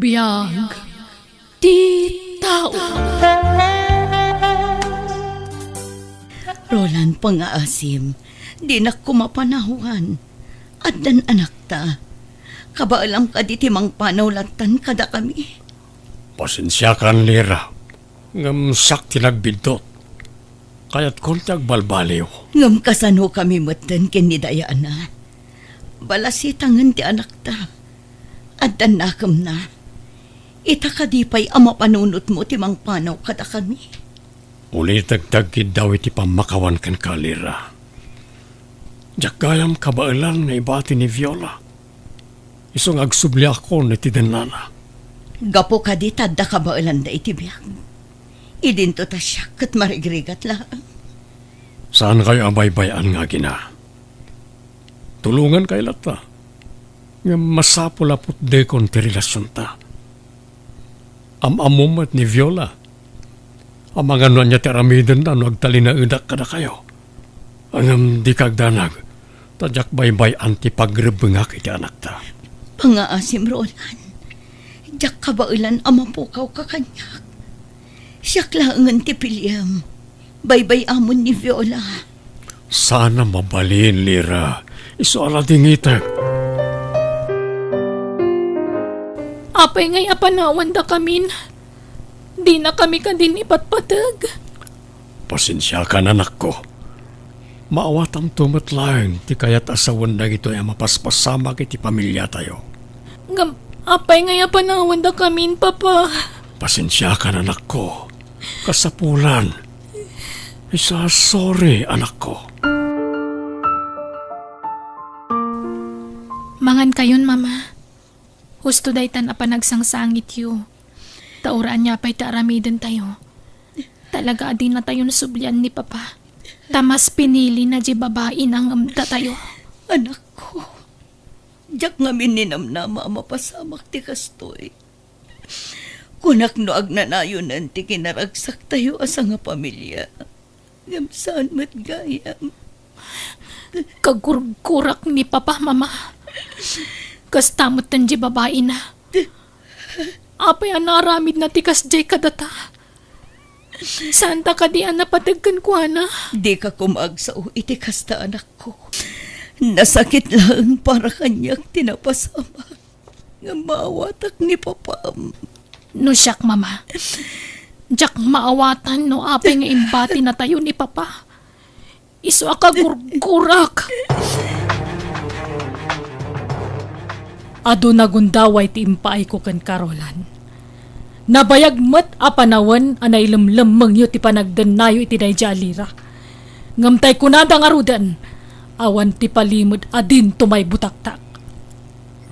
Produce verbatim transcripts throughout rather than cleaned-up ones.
Biag ti tao. Roland, pangaasim, dinak koma panawan. Addan anakta. Kabaelam kadi ti mangpanaw lattan kadakami? Pasensiakan, Lira. Ngem siak ti nagbiddut. Kayatkon ti agbalbaliw. Ngem kasanokami metten ken ni Diana? Balasitangen ti anakta. Addan nakemna. Ita kadi pay a mapanunotmo ti mangpanaw kadakami? Ulitek ti agkiddaw iti pammakawan kenka, Lira. Diak gayam kabaelan nga ibati ni Viola. Isu nga agsubliakon iti dennana. Gapu kadi ta adda kabaelanda iti biag. Idinto ta siak ket marigrigat laeng. Saankayo a baybay-an nga agina. Tulongankayo latta. Ngem masapul a putdekon ti relasionta. Am-ammom met ni Viola. Amangan no ania ti aramidenna no agtalinaedak kadakayo. Ngem dika agdanag, ta diak baybay-an ti pagrebbengak iti anakta. Pangaasim, Roland. Diak kabaelan a mapukawka kaniak. Siak laengen ti piliem. Baybay-amon ni Viola. Saan a mabalin, Lira. Isu a ladingitek. Apay ngay a panawandakamin? Dinakami kadin ipatpateg? Pasensiakan, anakko. Maawatanto met laeng ti kayat a sawen dagitoy a mapaspasamak iti pamiliatayo. Ngem apay ngay a panawandakamin, Papa? Pasensiakan, anakko. Kasapulan. Isa, sorry, anakko. Mangankayon, Mama. Husto daytan a panagsangsangittayo. Ta uray ania pay ti aramidentayo, talaga a dinatayon sublian ni Papa. Ta mas pinilina diay babaina ngem datayo. Anakko, diak ngamin ninamnama a mapasamak ti kastoy. Kunak no agnanayonen ti kinaragsaktayo a sangapamilia. Ngem saan met gayam. Kagurgurak ni Papa, Mama. Kasta metten diay babaina. Apay a naaramidna ti kasdiay kadata? Saanta kadi a napateg kenkuana? Dika koma agsao iti kasta, anakko. Nasakit laeng para kaniak ti napasamak. Nga maawatak ni Papam. No siak, Mama, diak maawatan no apay nga imbatinatayo ni Papa. Isu a kagurgurak. Adu nagundaway ti impaayko kenka, Roland. Nabayag met a panawen a nailemlemmengyo ti panagdennayo iti daydiay a Lira. Ngem tay kunada ngaruden, awan ti palimed a dinto maibutaktak.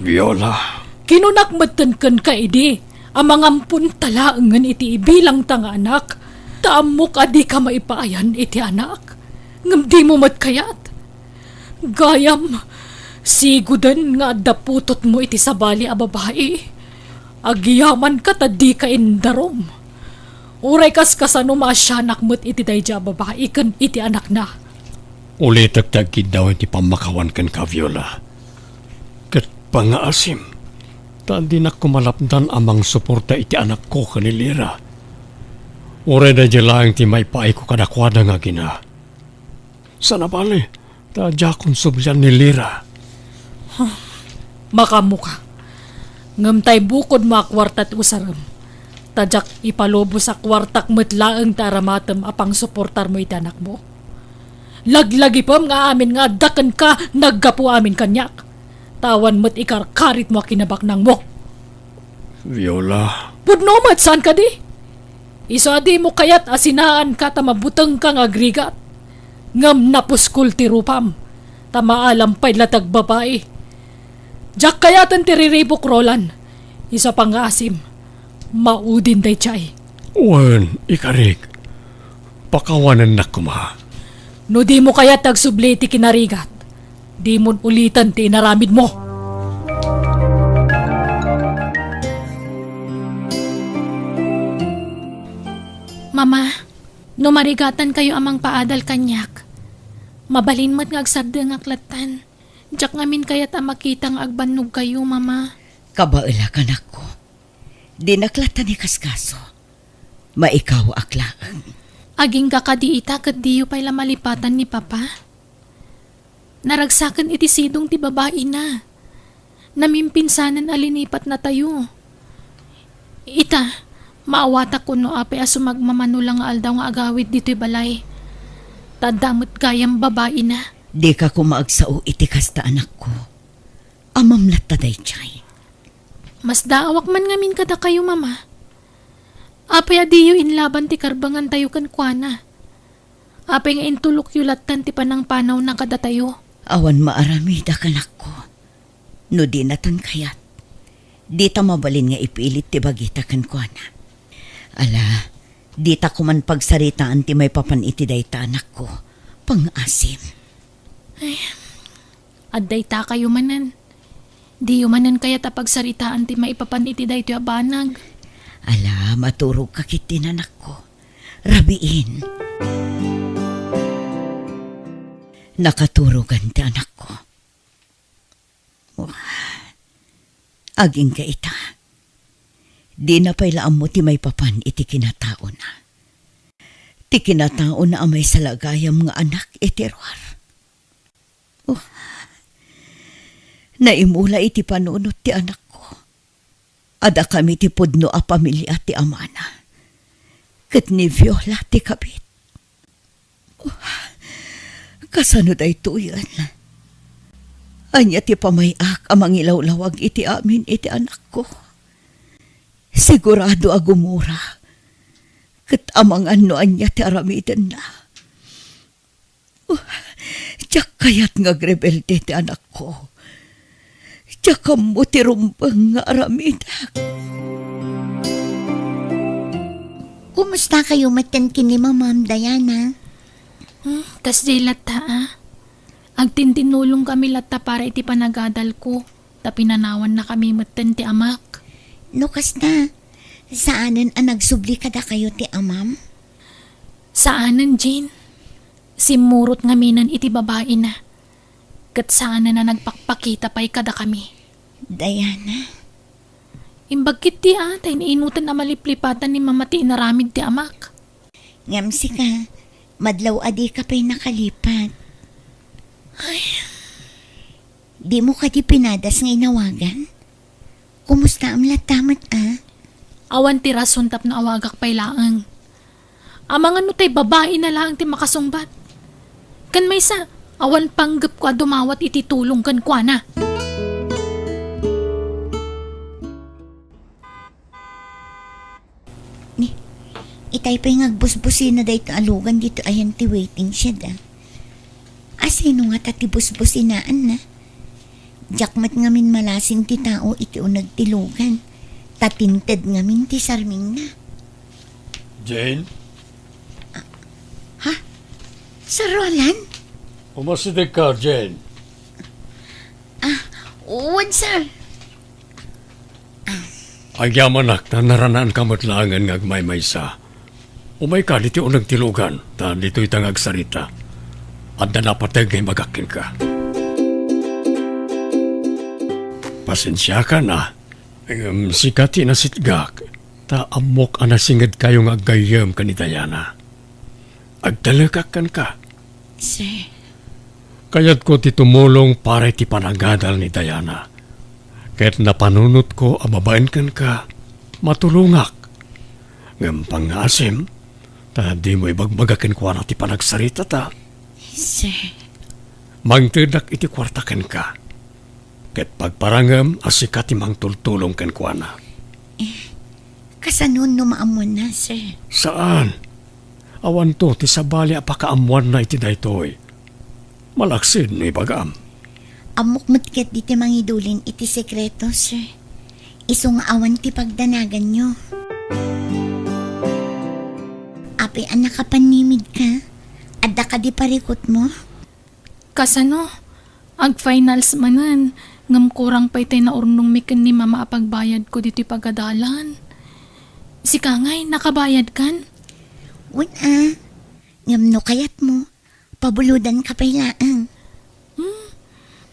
Viola. Kinunak metten kenka idi a mangamponta laengen iti ibilangta nga anak, ta ammok a dika maipaayan iti anak, ngem dimo met kayat. Gayam, sigoden nga adda putotmo iti sabali a babai. Agyamanka ta dika indarum. Uray kaskasano maasianak met iti daydiay a babai ken iti anakna. Ulitek ti agkiddaw iti pammakawan kenka, Viola. Ket pangaasim, ta dinak koma lapdan a mangsuporta iti anakko ken ni Lira. Uray daydiay laeng ti maipaayko kadakuada nga agina. Saan a bale, ta diakon sublian ni Lira. Makaammoka. Ngem tay bukodmo a kuarta ti usarem. Ta diak ipalubos a kuartak met laeng ti aramatem a pangsuportarmo iti anakmo. Laglagipem nga amin nga adda kenka naggapu amin kaniak. Ta awan met ikarkaritmo a kinabaknangmo. Viola. Pudno met, saan kadi? Isu a dimo kayat a sinaanka ta mabutengka nga agrigat. Ngem napuskol ti rupam, ta maalam pay la ti agbabai. Diak kayaten ti riribuk, Roland. Isu a pangngaasim, maudin daydiay. Wen, ikarik. Pakawanennak koma. No dimo kayat ti agsubli iti kinarigat, dimon uliten ti inaramidmo. Mama, no marigatankayo a mangpaadal kaniak, mabalin met nga agsardengak lattan. Diak ngamin kayat a makita nga agbannogkayo, Mama. Kabaelak, anakko. Dinak latta ni kaskaso. Maikawaak laeng. Agingga kadi ita ket diyo pay la malipatan ni Papa? Naragsaken iti sidong ti babaina. Namimpinsanen a linipatnatayo. Ita, maawatak no apay a sumagmamano la nga aldaw nga agawid ditoy balay. Ta adda met gayam babaina. Dika koma agsao iti kasta, anakko. Amam latta daydiay. Masdaawak man ngamin kadakayo, Mama. Apay a diyo inlaban ti karbangantayo kenkuana? Apay nga intulokyo lattan ti panangpanawna kadatayo? Awan maaramidak, anakko. No dinatan kayat, dita mabalin nga ipilit ti bagita kenkuana. Ala, dita koman pagsaritaan ti maipapan iti dayta, anakko. Pangaasim. Ay, adda itakayo manen. Diyo manen kayat a pagsaritaan ti maipapan iti daytoy a banag. Ala, maturogka ketdin, anakko. Rabiin. Nakaturogan ti anakko. Agingga ita. Dina pay la ammo ti maipapan iti kinataona. Ti kinataona a maysa la gayam nga anak iti ruar. Oh. Naimula iti panunot ti anakko. Adakami ti pudno a pamilia ti amana. Ket ni Viola ti kabit. Oh, kasano daytoyen? Ania ti pamay-ak a mangilawlawag iti amin iti anakko? Sigurado a gumura. Ket amangan no ania ti aramidenna. Oh, diak kayat nga agrebelde ti anakko. Diak ammo ti rumbeng nga aramidek. Kumusta kayo metten ken ni Mamam, Diana? Hmm, kasdiay latta, a. Agtintinulongkami latta para iti panagadalko, ta pinanawannakami metten ti amak. No kasta, saanen a nagsubli kadakayo ti amam? Saanen, Jane. Simmurot ngaminen iti babaina, ket saanen a nagpakpakita pay kadakami. Diana. Imbag ketdi a, ta iniinuten a maliplipatan ni Mama ti inaramid ti amak. Ngem sika, madlaw a dika pay nakalipat. Ay. Dimo kadi pinadas nga inawagan? Kumustaam latta met, a? Awan ti rason tapno awagak pay laeng. Amangan no tay babaina laeng ti makasungbat. Ken maysa, awan panggepko a dumawat iti tulong kenkuana. Ni, itay pay nga agbusbusina daytoy a lugan ditoy ayan ti waiting shed, a. Asino ngata ti busbusinaanna? Diak met ngamin malasin ti tao iti uneg ti lugan, ta tinted ngamin ti sarmingna. Jane? Ha? Sir Roland? Umasidegka, Jane. Ah, wen, sir. Agyamanak ta naranaanka met laengen nga agmaymaysa. Umayka ditoy uneg ti lugan, ta ditoyta nga agsarita. Adda napateg nga imbagak kenka. Pasensiakan, a. Ngem sika ti nasitgak, ta ammok a nasingedkayo nga aggayyem ken ni Diana. Agtalekak kenka. Sir. Kayatko ti tumulong para iti panagadal ni Diana. Ket napanunotko a babaen kenka, matulongak. Ngem pangngaasim, ta dimo ibagbaga kenkuana ti panagsaritata. Sir. Mangtedak iti kuarta kenka. Ket pagparangem a sika ti mangtultulong kenkuana. Eh, kasano no maammoanna, sir? Saan. Awanto ti sabali a pakaammoanna iti daytoy. Malaksid no ibagam. Ammok met ketdi ti mangidulin iti sekreto, sir. Isu nga awan ti pagdanaganyo. Apay a nakapannimidka? Adda kadi parikutmo? Kasano? Ag-finals manen, ngem kurang pay tay naurnongmi ken ni Mama a pagbayadko ditoy pagadalan. Sika ngay, nakabayadkan? Wen a, ngem no kayatmo, pabulodanka pay laeng. Hmm,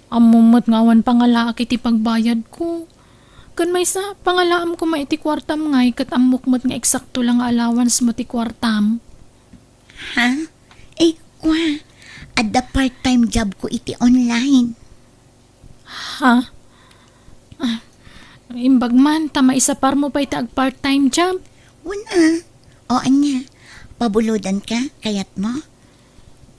ammom met nga awan pangalaak iti pagbayadko. Ken maysa, pangalaam koma iti kuartam ngay ket ammok met nga eksakto la nga allowance mo ti kuartam. Ha? Ay, kua, adda part-time job ko iti online. Ha? Ah, imbag man, ta maisapar mo pay ti ag-part-time job? Wen a. O ania, pabulodan ka, kayat mo?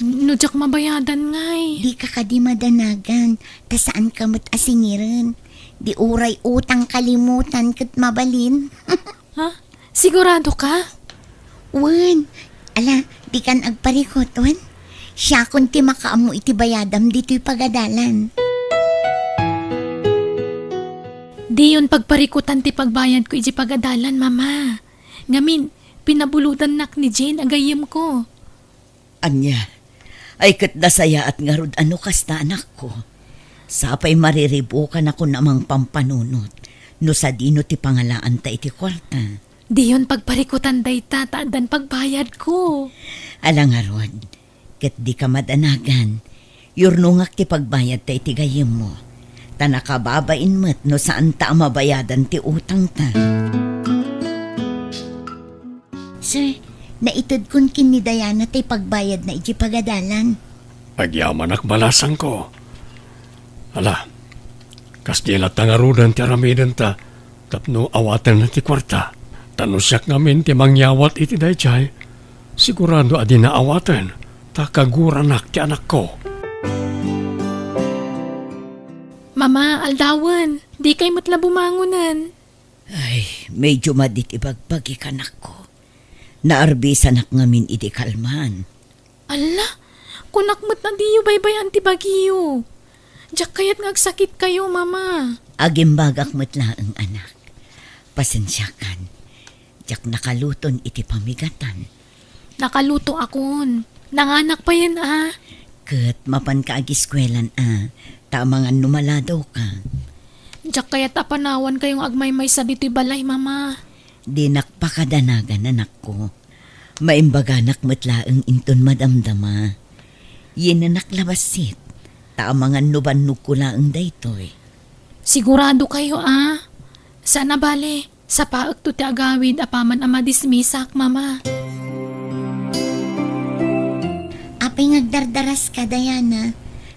No diak mabayadan ngay. Di ka kadi madanagan, ta saan ka met a singiren. Di uray utang kalimutan ket mabalin. Ha? Sigurado ka? Wen, ala, di kan agparikot, wen? Siakon ti makaammo iti bayadam ditoy pagadalan. Diyon pagparikutan ti pagbayadko iti pagadalan, Mama. Ngamin, pinabulodannak ni Jane a gayyemko. Ania? Ay, ket nasayaat ngarud a no kasta, anakko. Sapay mariribukanakon a mangpampanunot no sadino ti pangalaanta iti kuarta. Diyon pagparikutan dayta ta addan pagbayadko. Ala ngarud, ket dika madanagan. Yurnongak ti pagbayadta iti gayyemmo. Ta nakababain met no saanta a mabayadan ti utangta. Sir, naitedkon ken ni Diana ti pagbayadna iti pagadalan. Agyamanak, balasangko. Ala, kasdi latta ngaruden ti aramidenta tapno awaten ti kuarta. Ta no siak ngamin ti mangyawat iti daydiay, sigurado a dina awaten, ta kaguranak ti anakko. Mama, aldawen, dikay met la bumangonen. Ay, medyo madi ti bagbagik, anakko. Naarbisanak ngamin idi kalman. Alla, kunak met a diyo baybay-an ti bagiyo. Diak kayat nga agsakitkayo, Mama. Agimbagak met laeng, anak. Pasensiakan. Diak nakaluton iti pamigatan. Nakalutoakon. Nanganak payen a. Ket mapanka agiskuelan a, ta amangan no maladawka. Diak kayat a panawankayo nga agmaymaysa ditoy balay, Mama. Dinak pakadanagan, anakko. Maimbaganak met laeng inton madamdama. Yinanak la bassit, ta amangan no bannogko laeng daytoy. Siguradokayo a? Saan a bale, sapaekto ti agawid apaman a madismisak, Mama. Apay nga agdardaraska, Diana?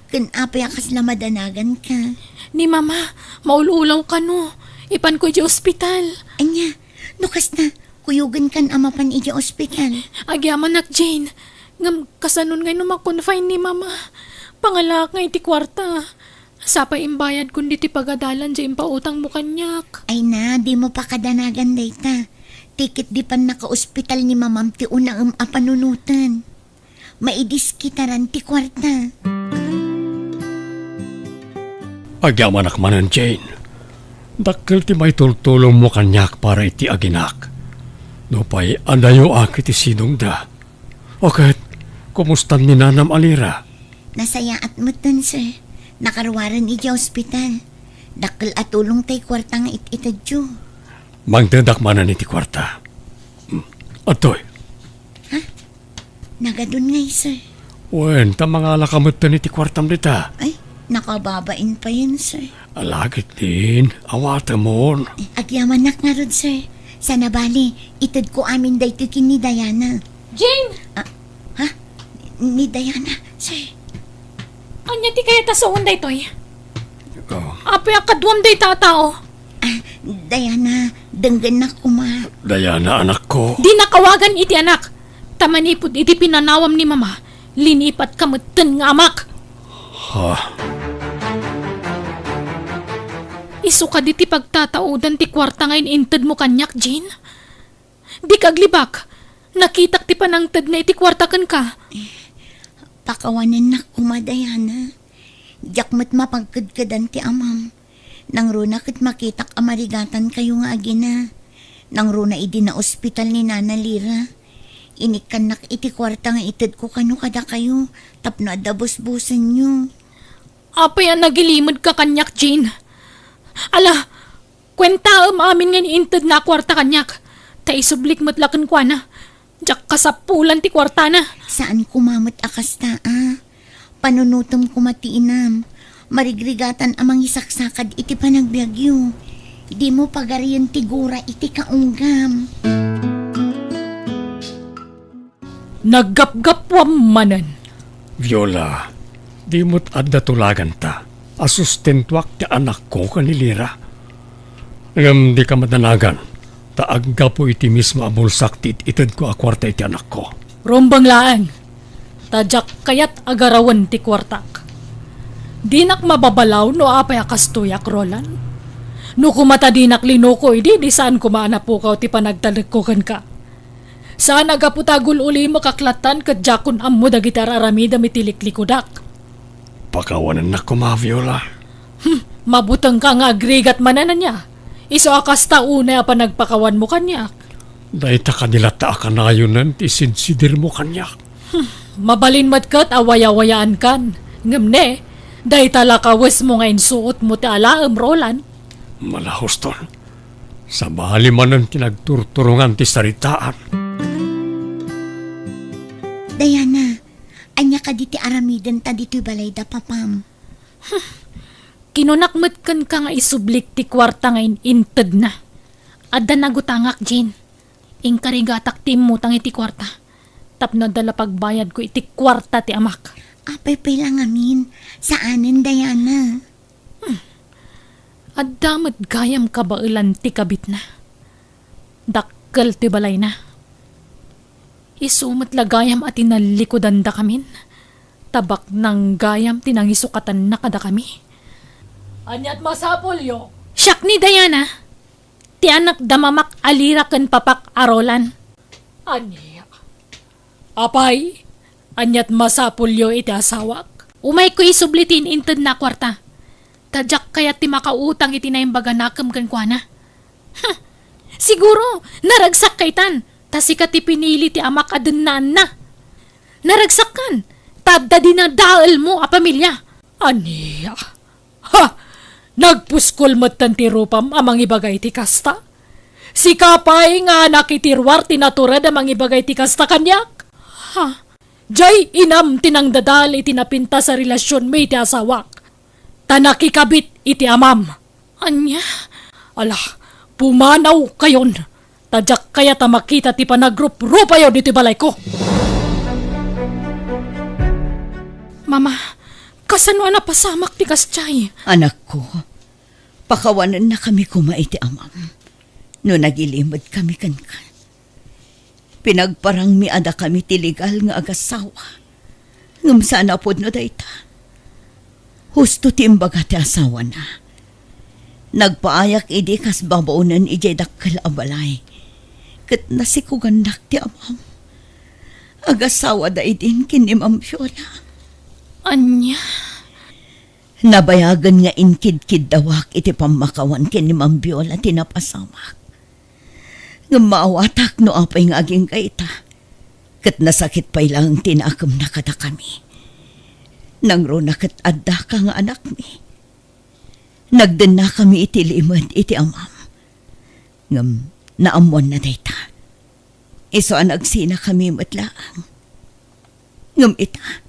Ken apay a kasla madanaganka? Ni Mama, maul-ulaw kano. Ipanko idiay ospital. Ania? No kasta, kuyogenkan a mapan idiay ospital. Agyamanak, Jane. Ngem kasanon ngay no ma-confine ni Mama? Pangalaak ngay ti kuarta. Sapay imbayadkon ditoy pagadalan diay impautangmo kaniak. Ay na, dimo pakadanagan dayta. Ti ket di pannakaospital ni Mamam ti unaem a panunoten. Maidiskitaran ti kuarta. Agyamanak manen, Jane. Dakkel ti maitultulongmo kaniak para iti aginak. Nupay adayoak iti sidongda. O ket, kumustan ni nanam a Lira? Nasayaat metten, sir. Nakaruaren idiay ospital. Dakkel a tulong tay kuarta nga it-itedyo. Mangtedak manen iti kuarta. Hmm. Adtoy. Ha? Nagadun ngay, sir. Wen, ta mangalaka metten iti kuartam dita. Ay, nakababain payen, sir. Alagitdin, awatemon. Eh, agyamanak ngarud, sir. Saan a bale, itedko amin daytoy ken ni Diana. Jane! Ah, ha? Ni Diana, sir. Ania ti kayat a sawen daytoy? Oh. Apay a kaduam dayta a tao? Ah, Diana, denggennak koma. Diana, anakko. Dinak awagan iti anak. Ta manipud iti pinanawam ni Mama, linipatka metten nga amak. Ha? Isu kadi ti pagtataodan ti kuarta nga in-intedmo kaniak, Jane? Dika aglibak. Nakitak ti panangtedna iti kuarta kenka. Pakawanennak koma, Diana. Diak met mapagkedkedan ti amam. Nangruna ket makitak a marigatankayo nga agina. Nangruna idi naospital ni Nana Lira. Inikkannak iti kuarta nga itedko kano kadakayo tapno adda busbusenyo. Apay a nagilimedka kaniak, Jane? Ala, kuentaem amin nga intedna a kuarta kaniak, ta isublik met la kenkuana. Diak kasapulan ti kuartana. Saan koma met a kasta, a. Panunotem koma ti inam. Marigrigatan a mangisaksakad iti panagbiagyo. Dimo pagarien ti gura iti kaunggam. Naggapgappuam manen. Viola, dimo met adda tulaganta a sustentuak ti anakko ken ni Lira. Ngem dika madanagan, ta aggapu iti mismo a bulsak ti it-itedko a kuarta iti anakko. Rumbeng laeng, ta diak kayat a garawen ti kuartak. Dinak mababalaw no apay a kastoyak, Roland. No koma ta dinak linuko idi, di saan koma a napukaw ti panagtalekko kenka. Saan a gapu ta agul-ulimek ak lattan ket diakon ammo dagiti ar-aramidem iti liklikudak. Pakawanennak koma, Viola. Hmm, mabutengka nga agrigat manen, ania? Isu a kasta unay a panagpakawanmo kaniak. Dayta kadi latta a kanayonen ti sidsidirmo kaniak. Hmm, mabalin met ket a wayawayaankan. Ngem ne, dayta la kawesmo nga insuotmo ti alaem, Roland. Malahuston. Sabali manen ti nagturturongan ti saritaan. Diana, ania kadi ti aramidenta ditoy balay da papam? Kinunak met kenka nga isublik ti kuarta nga in-intedna. Adda nagutangak, Jean. Inkarigatak ti immutang iti kuarta. Tapno adda la pagbayadko iti kuarta ti amak. Apay pay la ngamin, saanen, Diana. Hmm. Adda met gayam kabaelan ti kabitna. Dakkel ti balayna. Isu met la gayam a tinallikudandakamin. Ta baknang gayam ti nangisukatanna kadakami. Aniat masapulyo? Siak ni Diana, ti anak da mamak a Lira ken papak a Roland. Ania? Apay, aniat masapulyo iti asawak? Umayko isubli ti in-intedna a kuarta. Ta diak kayat ti makautang iti naimbag a nakem kenkuana. Huh! Siguro, naragsak kaytan, ta sika ti pinili ti amak a dennaanna. Naragsakkan, ta adda dinadaelmo a pamilia. Ania? Ha! Nagpuskol metten ti rupam a mangibaga iti kasta? Sika pay nga anak iti ruar ti natured a mangibaga iti kasta kaniak? Ha! Diay inam ti nangdadael iti napintas a relasionmi iti asawak, ta nakikabit iti amam. Ania? Ala, pumanawkayon, ta diak kayat a makita ti panagruprupayo ditoy balayko. Mama, kasano a napasamak ti kasdiay? Anakko, pakawanennakami koma iti amam no nagilimedkami kenka. Pinagparangmi a dakami ti legal nga agasawa. Ngem saan a pudno dayta. Husto ti imbaga ti asawana. Nagpaayak idi kas babaonen idiay dakkel a balay. Ket nasikugannak ti amam. Agasawada idin ken ni Ma'am Viola. Ania? Nabayagen nga inkidkiddawak iti pammakawan ken ni Ma'am Viola ti napasamak. Ngem maawatak no apay nga agingga ita, ket nasakit pay laeng ti nakemna kadakami. Nangruna ket addaka nga anakmi. Nagdennakami iti limed iti amam. Ngem naammoanna dayta. Isu a nagsinakami met laeng. Ngem ita,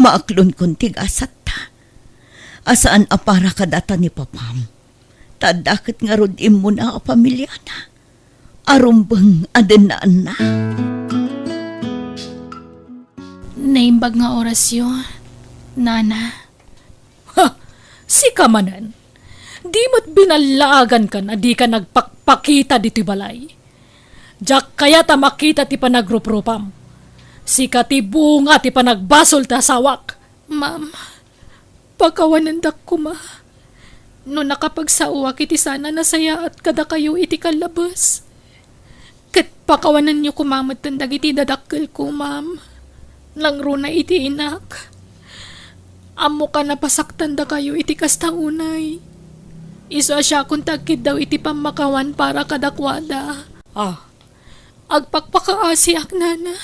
maaklonko ti gasatta a saan a para kadata ni papam. Ta adda ket ngarud immuna a pamiliana a rumbeng a dennaanna. Naimbag nga orasyo, Nana. Ha! Sika manen. Di met binallaagankan a dika nagpakpakita ditoy balay. Diak kayat a makita ti panagruprupam. Sika ti bunga ti panagbasol ti asawak. Ma'am, pakawanendak koma no nakapagsaoak iti saan a nasayaat kadakayo iti kallabes. Ket pakawanenyo koma metten dagiti dadakkelko, ma'am. Nangruna iti inak. Ammok a napasaktandakayo iti kasta unay. Isu a siakon ti agkiddaw iti pammakawan para kadakuada. Ah, agpakpakaasiak, nana.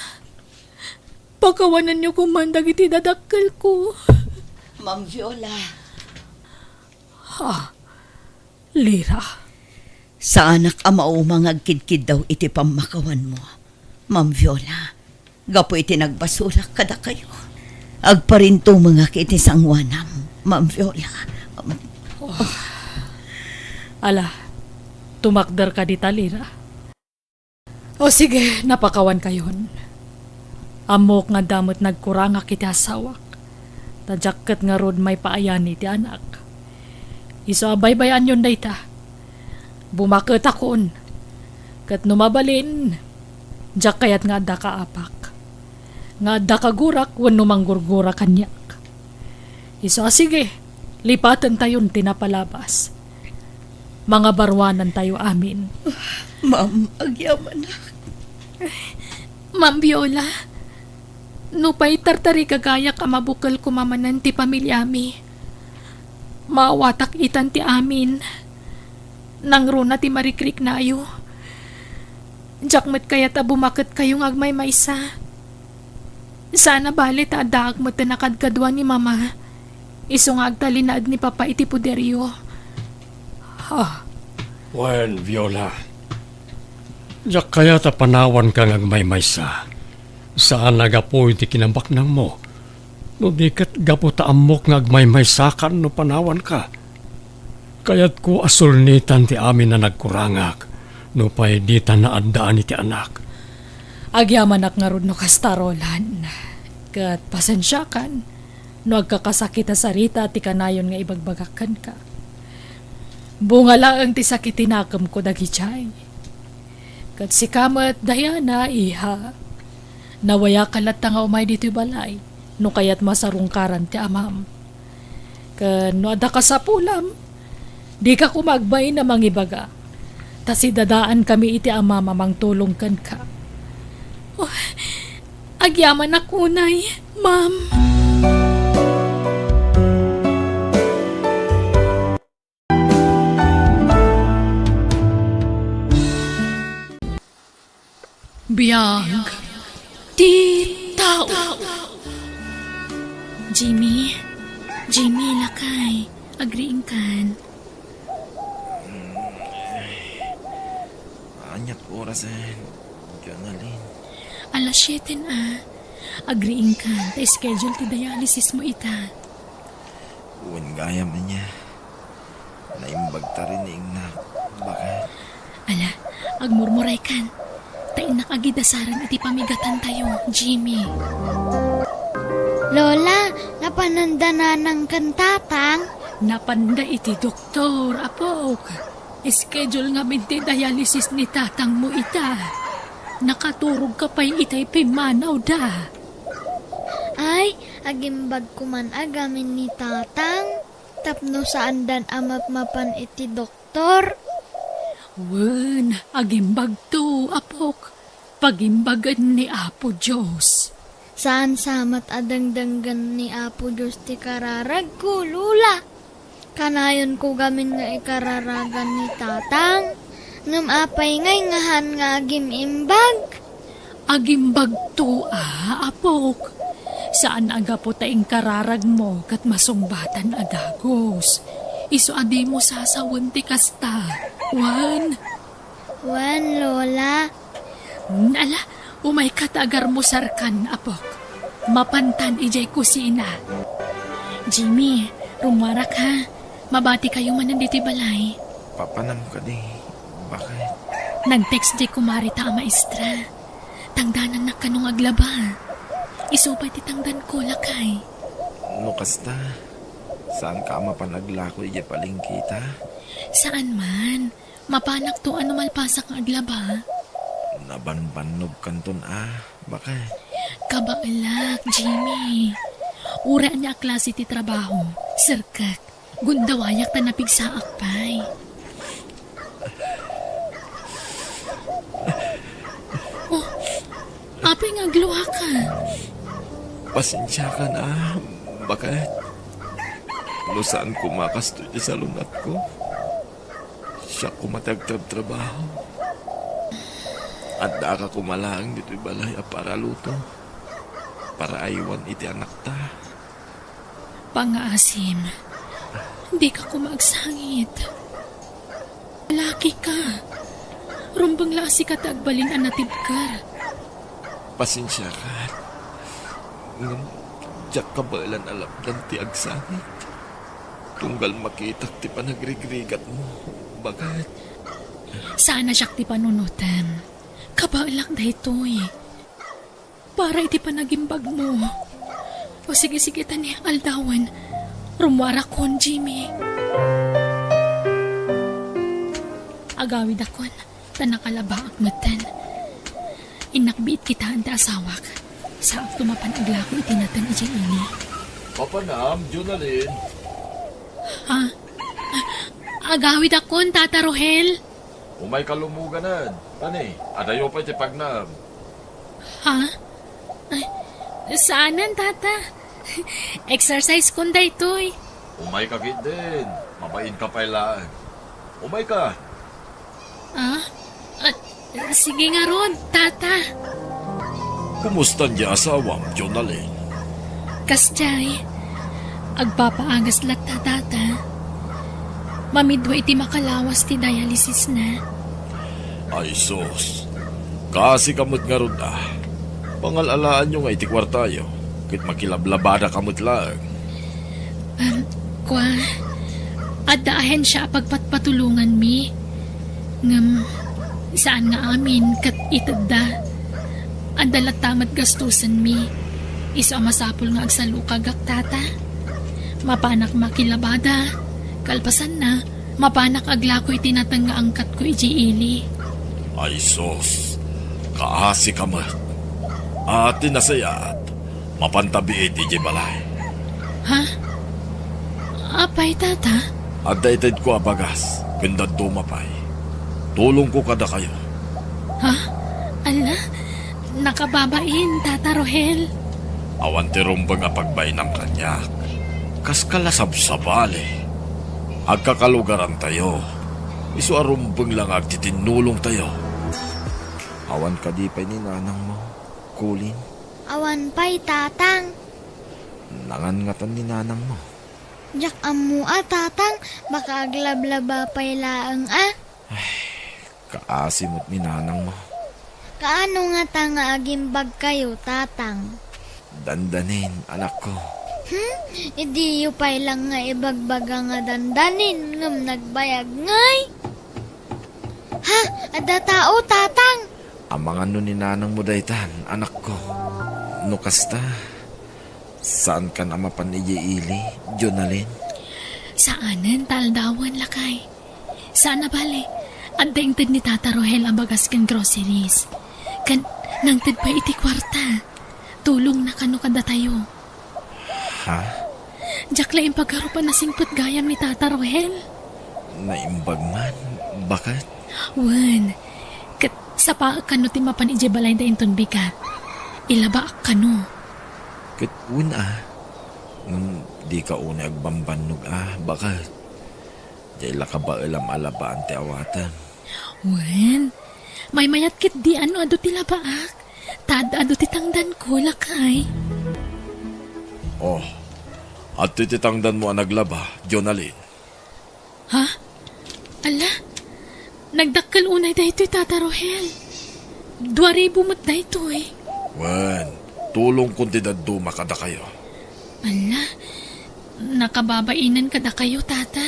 Pakawanenyo koman dagiti dadakkelko. Ma'am Viola. Ha? Lira. Saanak a mauma nga agkidkiddaw iti pammakawanmo, Ma'am Viola, gapu iti nagbasolak kadakayo. Agparintumengak iti sangoanam, Ma'am Viola. Ala, tumakder ka dita, Lira. O sige, napakawankayon. Ammok nga adda met nagkurangak iti asawak. Ta diak ket ngarud maipaayani ti anak. Isu a baybay-anyon dayta. Bumaketakon. Ket no mabalin, diak kayat nga adda kaapak. Nga adda kagurak wenno manggurgura kaniak. Isu a sige, lipatentayon ti napalabas. Mangabaruanantayo amin. Ma'am, agyamanak. Ma'am Viola, nupay tartarigagayak a mabukel koma manen ti pamiliami, maawatak itan ti amin. Nangruna ti marikriknayo. Diak met kayat a bumaketkayo nga agmaymaysa. Saan a bale ta addaak met ti nakadkadua ni Mama, isu nga agtalinaed ni Papa iti poderyo. Ha? Wen, Viola, diak kayat a panawanka nga agmaymaysa. Saan a gapu iti kinabaknangmo, no di ket gapu ta ammok nga agmaymaysakan no panawanka. Kayatko a sulnitan ti amin a nagkurangak, nupay dita naaddaan iti anak. Agyamanak ngarud no kasta, Roland. Ket pasensiakan no agkakasakit a sarita ti kanayon nga ibagbagak kenka. Bunga laeng ti sakit ti nakemko dagidiay. Ket sika met, Diana, iha. Nawayak latta nga umay ditoy balay, no kayatmo a sarungkaran ti amam. Ken no adda kasapulam, dika koma agbain a mangibaga, ta sidadaankami iti amam a mangtulong kenka. Oh, agyamanak unay, ma'am. Biag ti tao. Jimmy, Jimmy, lakay, agriingkan. Aniat orasen, Jonalyn? Alas siete na. Agriingkan, ta schedule ti dialysis mo ita. Wen gayam ania. Naimbag ta rin ni ingnak, baket. Ala, agmurmuraykan. Ta innak agidasaran iti pamigatantayo, Jimmy. Lola, napananda nanang ken tatang? Napanda iti doktor, apok. Schedule ngamin ti dialysis ni tatangmo ita. Nakaturog ka pay itay pimmanawda. Ay, agimbag koman a gamin ni tatang. Tapno saandan a mapmapan iti doktor? Wen, agimbagto, apok. Pagimbagen ni Apo Dios. Saan sa met a dengdenggen ni Apo Dios ti kararagko, Lola. Kanayonko gamin nga ikararagan ni Tatang. Ngem apay ngay ngahan nga agim-imbag? Agimbagto a, apok. Saan a gapu ta inkararagmo ket masungbatan a dagus. Isu a dimo sasawen ti kasta. Wen? Wen, Lola. Ala, umayka ta agarmusarkan, apok. Mapantan idiay kusina. Jimmy, rummuarak ha. Mabatikayo manen ditoy balay. Papanam kadi, baket? Nag-text diay kumareta a maestra. Tangdanannak kano nga aglaba. Isu pay ti tangdanko, lakay. No kasta, saanka a mapan aglako idiay palengke ta? Saan man. Mapanakto a no malpasak nga aglaba. Nabanbannogkanton a, baket? Kabaelak, Jimmy. Uray ania a klase ti trabaho, serkek. Gundawayak ta napigsaak pay. Oh, apay nga agluaka? Pasensiakan a, baket. No saan koma kastoy ti salungatko, siak koma ti agtrabtrabaho. Addaak koma laeng ditoy balay a para luto, para aywan iti anakta. Pangngaasim, dika koma agsangit. Lalaki ka. Rumbeng la a sika ti agbalin a natibker. Pasensiakan. Ngem diak kabaelan a lapdan ti agsangit. Tunggal makitak ti panagrigrigatmo, baket. Saan a siak ti panunotem. Kabaelak daytoy. Para iti panagimbagmo. O sige, sige, ta ni aldawen. Rummuarakon, Jimmy. Agawidakon, ta nakalabaak metten. Innak biit kitaen ti asawak. Saakto mapan aglako iti nateng idiay ili. Mapanam, Jonalyn. Ha? Agawidakon, Tata Rohel. Umayka lumuganen. Tani, adayo pay ti pagnaem. Ha? Ay, saanen, Tata. Exercise kon daytoy. Umayka ketdin. Mabainka pay laeng. Umayka. Ah? Ah, sige ngarud, Tata. Kumusta ti asawam, Jonalyn? Kasdiay, agpapaagas latta, Tata. Mamidua iti makalawas ti dialysisna. Ay sus, kaasika met ngarud a. Pangal-alaanyo nga iti kuartayo, ket makilablabadaka met laeng. Um, kua, adda ahensia a pagpatpatulonganmi. Ngem, saan nga amin ket itedda. Adda latta met gastusenmi. Isu a masapul nga agsalukagak, Tata. Mapanak makilabada. Kalpasanna, mapanak aglako iti nateng nga angkatko idiay ili. Ay sus, kaasika met. A, ti nasayaat, mapanta biit idiay balay. Ha? Apay, Tata? Adda itedko a bagas, ken dadduma pay. Tulongko kadakayo. Ha? Ala, nakababain, Tata Rohel. Awan ti rumbeng a pagbainam kaniak. Kaska la sabsabali. Agkakalugarantayo. Isu a rumbeng la nga agtitinnulongtayo. Awan kadi pay ni nanangmo, Colin? Awan pay, Tatang. Nangangatan ni nanangmo? Diak ammo a, Tatang. Baka aglablaba pay laeng a. Ay, kaasi met ni nanangmo. Kaano ngata nga agimbagkayo, Tatang? Dandanin, anakko. Hmm? Idiyo pay lang nga ibagbaga nga dandanin, ngem nagbayag ngay? Ha? Adda tao, Tatang? Amangan no ni nanangmo daytan, anakko. No kasta, saankan a mapan idiay ili, Jonalyn? Saanen, ta aldawen, lakay. Saan a bale, adda inted ni Tata Rohel a bagas ken groceries. Ken nangted pay iti kuarta. Tulongna kano kadatayo. Ha? Diak la impagarup a nasingpet gayam ni Tata Rohel. Naimbag man, baket? Wen, ket sapaek kano ti mapan idiay balayda inton bigat. Ilabaak kano. Ket wen a, ngem dika unay agbambannog a, baket? Diay la kabaelam a labaan ti awatem. Wen, maymayat ketdi a no adu ti labaak. Ta ad-adu ti tangdanko, lakay. Oh, adtoy ti tangdanmo a naglaba, Jonalyn. Ha? Ala, nagdakkel unay daytoy, Tata Rohel. Dua ribu met daytoy. Wen, tulongkon ti dadduma kadakayo. Ala, nakababainen kadakayo, Tata.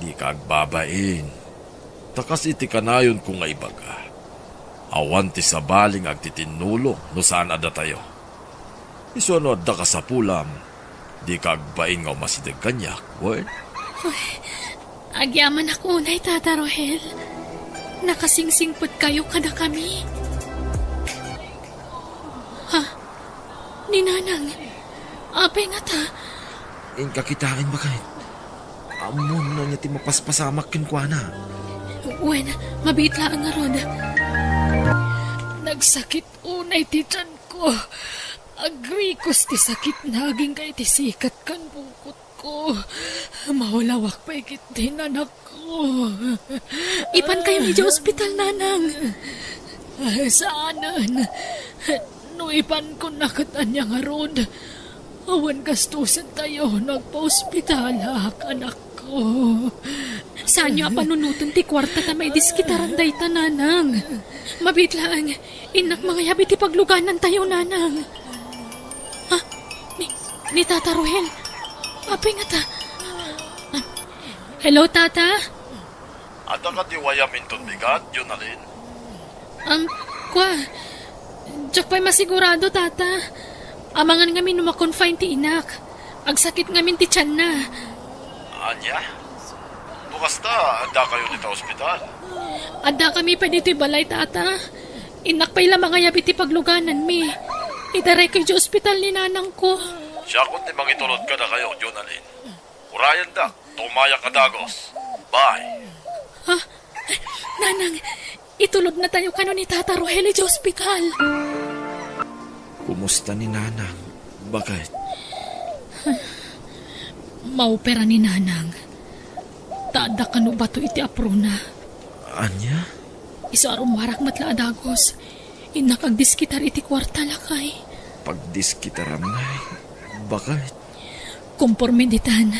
Dika agbabain. Ta kas iti kanayonko nga ibaga, awan ti sabali nga agtitinnulong no saan a datayo. Isu a no adda kasapulam, dika agbain nga umasideg kaniak, wen? Uy, agyamanak unay, Tata Rohel. Nakasingsingpetkayo kadakami. Ha? Ni Nanang, apay ngata? Inka kitaen, baket. Ammom no ania ti mapaspasamak kenkuana. Wen, mabiit laeng ngarud. Nagsakit unay ti tianko. Agrikos ti sakitna agingga iti sikat ken bukot. Ko, mawalawak pay ketdin, anakko. Ipankayon idiay ospital, Nanang. Saanen. No ipankon na ket ania ngarud, awan gastusentayo no agpaospitalak, anakko. Saanyo a panunoten ti kuarta ta maidiskitaran dayta, Nanang. Mabiit laeng, innak mangayab iti pagluganantayo, Nanang. Ha? Ni, ni Tata Rohel? Apay ngata? Hello, Tata? Adda kadi wayam inton bigat, Jonalyn? Ang, kwa, diak pay masigurado, Tata. Amangan ngamin no ma-confine ti inak. Agsakit ngamin ti tianna. Ania? No kasta, adda kayo dita ospital? Adda kami pay ditoy balay, Tata. Innak pay la mangayab iti paglugananmi. Idaray kayo di ospital ni nanangko. Siakon ti mangitulod kada kayo, Jonalyn. Urayandak, tumayak a dagos. Bye. Ha? Nanang, itulod na tayo kano ni Tata Rohel iti ospital. Kumusta ni Nanang? Bakit? Maopera ni Nanang. Ta adda kano bato iti aprona. Ania? Isu a rummuarak met la a dagos. Innak agdiskitar iti kuarta, lakay. Pagdiskitaram, nay? Bakit? Komporme ditan,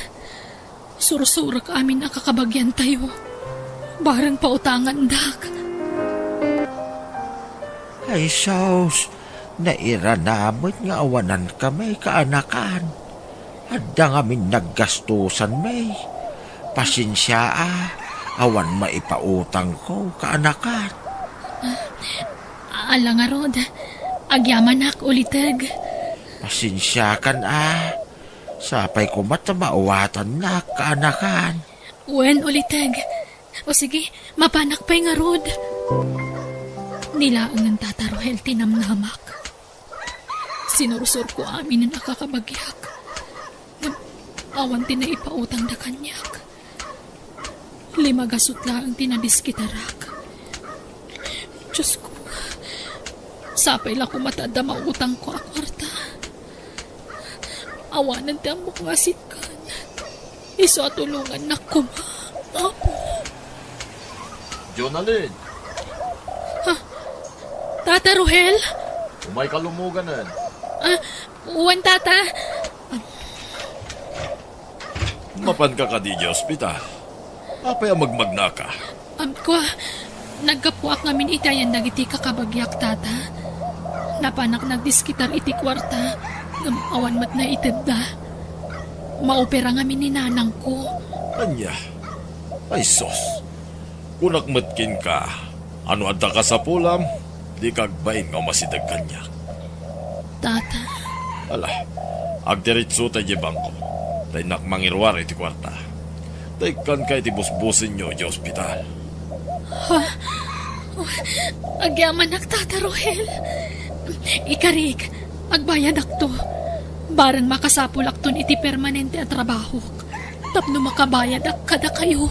sursurek amin a kakabagiantayo. Bareng pautangandak. Ay, sus, nairana met nga awananka, may kaanakan. Adda ngamin naggastusanmi. Pasensia, a, awan maipautangko, kaanakan. Ala ngarud, agyamanak, uliteg. Pasensiakan, a. Sapay koma ta mauwatannak, kaanakan. Wen, uliteg. O sige, mapanak pay ngarud. Ni laengen Tata Rohel ti namnamak. Sinursurko aminen a kakabagiak. Ngem awan ti naipautangda kaniak. Lima gasut laeng ti nadiskitarak. Diosko, sapay la koma ta adda mautangko a kuarta. Awanen ti ammok nga asitkan. Isu a tulongannak koma, Apo. Jonalyn! Ha? Tata Rohel? Umayka lumuganen. Ah, wen, Tata. Mapanka kadi idiay ospital? Apay a magmagnaka? Am, kua, naggapuak ngamin iti ayan dagiti kakabagiak, Tata. Napanak nagdiskitar iti kuarta, ngem awan met naitedda. Maopera ngamin ni nanangko. Ania? Ay, sus! Kunak met kenka, a no adda kasapulam, dika agbain nga umasideg kaniak. Tata. Ala, agdiritsuta idiay bangko, ta innak mangiruar iti kuarta. Ta ikkanka iti busbusenyo idiay ospital. Ha? Agyamanak, Tata Rohel. Ikarik, agbayadakto. Bareng makasapulakton iti permanente a trabahok tapno makabayadak kadakayo.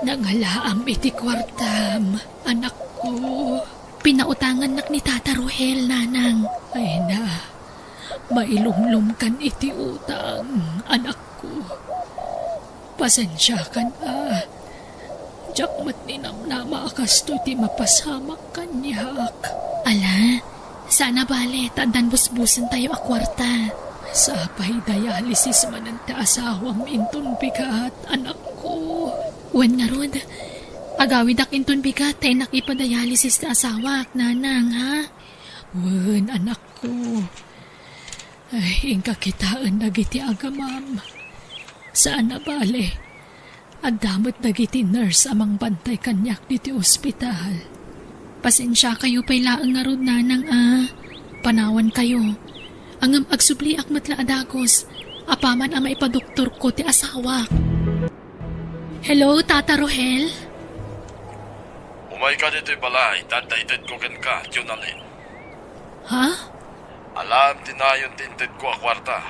Nangalaam iti kuartam, anakko. Pinautangannak ni Tata Rohel, nanang. Ay na, mailumlomkan iti utang, anakko. Pasensiakan, a. Diak met ninamnama a kastoy ti mapasamak kaniak. Ala, saan a bale, ta addan busbusentayo a kuarta. Sapay dialysis manen ti asawam inton bigat, anakko. Wen ngarud, agawidak inton bigat ta innak ipadialysis ti asawak, nanang, ha? Wen, anakko. Ay, inka kitaen dagiti agamam. Saan a bale, adda met dagiti nurse a mangbantay kaniak ditoy ospital. Pasensiakayo pay laeng ngarud, nanang, a. Panawankayo. Ngem agsubliak met la a dagus, apaman a maipadoktorko ti asawak. Hello, Tata Rohel? Umayka ditoy balay, ta adda itedko kenka, Jonalyn. Ha? Alaem ti nayon ti intedko a kuarta.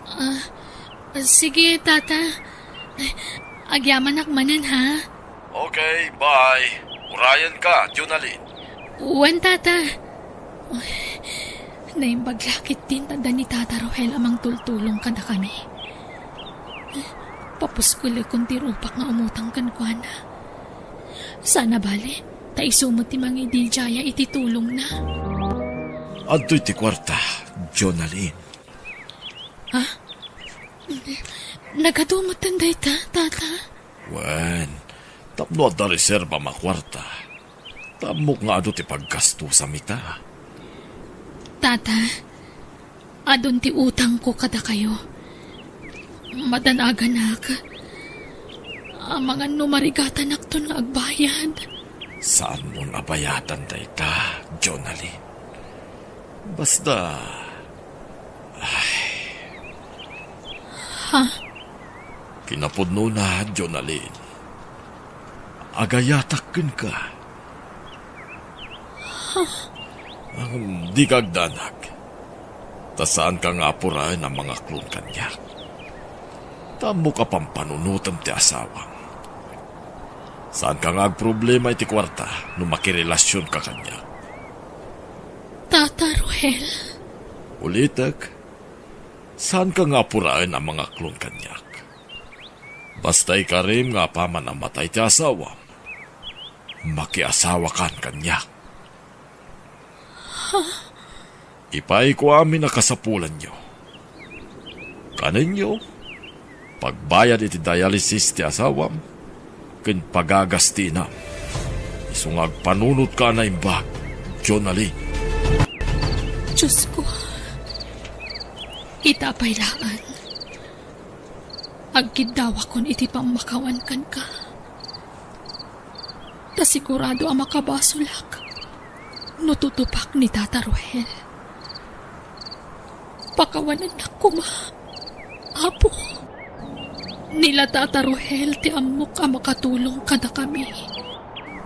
Ah, sige, Tata. Agyamanak manen, ha? Okay, bye. Urayanka, Jonalyn. Wen, Tata. Naimbag la ketdin ta adda ni Tata Rohel a mangtultulong kadakami. Papuskolekon ti rupak nga umutang kenkuana. Saan a bale, ta isu met ti mangididiaya iti tulongna. Adtoy ti kuarta, Jonalyn. Ha? Nagadu metten dayta, Tata? Wen, tapno adda reserba a kuarta, ta ammok nga adu ti paggastusam ita. Tata, adun ti utangko kadakayo. Madanaganak. Amangan no marigatanakton nga agbayad. Saanmon a bayadan dayta, Jonalyn. Basta, ay. Ha? Kinapudnona, Jonalyn. Agayatak kenka. Ngem dika agdanag, ta saanka nga apuraen a mangaklon kaniak. Ta ammok a pampanunotem ti asawam. Saanka nga agproblema iti kuarta no makirelasionka kaniak. Tata Rohel. Ulitek, saanka nga apuraen a mangaklon kaniak. Basta ikarim nga apaman a matay ti asawam, makiasawakan kaniak. Ipaayko amin a kasapulanyo. Kanenyo, pagbayad iti dialysis ti asawam, ken pagagas ti inam. Isu nga agpanunotka a naimbag, Jonalyn. Diosko, ita pay laeng. Agkiddawakon iti pammakawan kenka. Ta sigurado a makabasolak no tutupak ni Tata Rohel. Pakawanennak koma, Apo. Ni la Tata Rohel ti ammok a makatulong kadakami.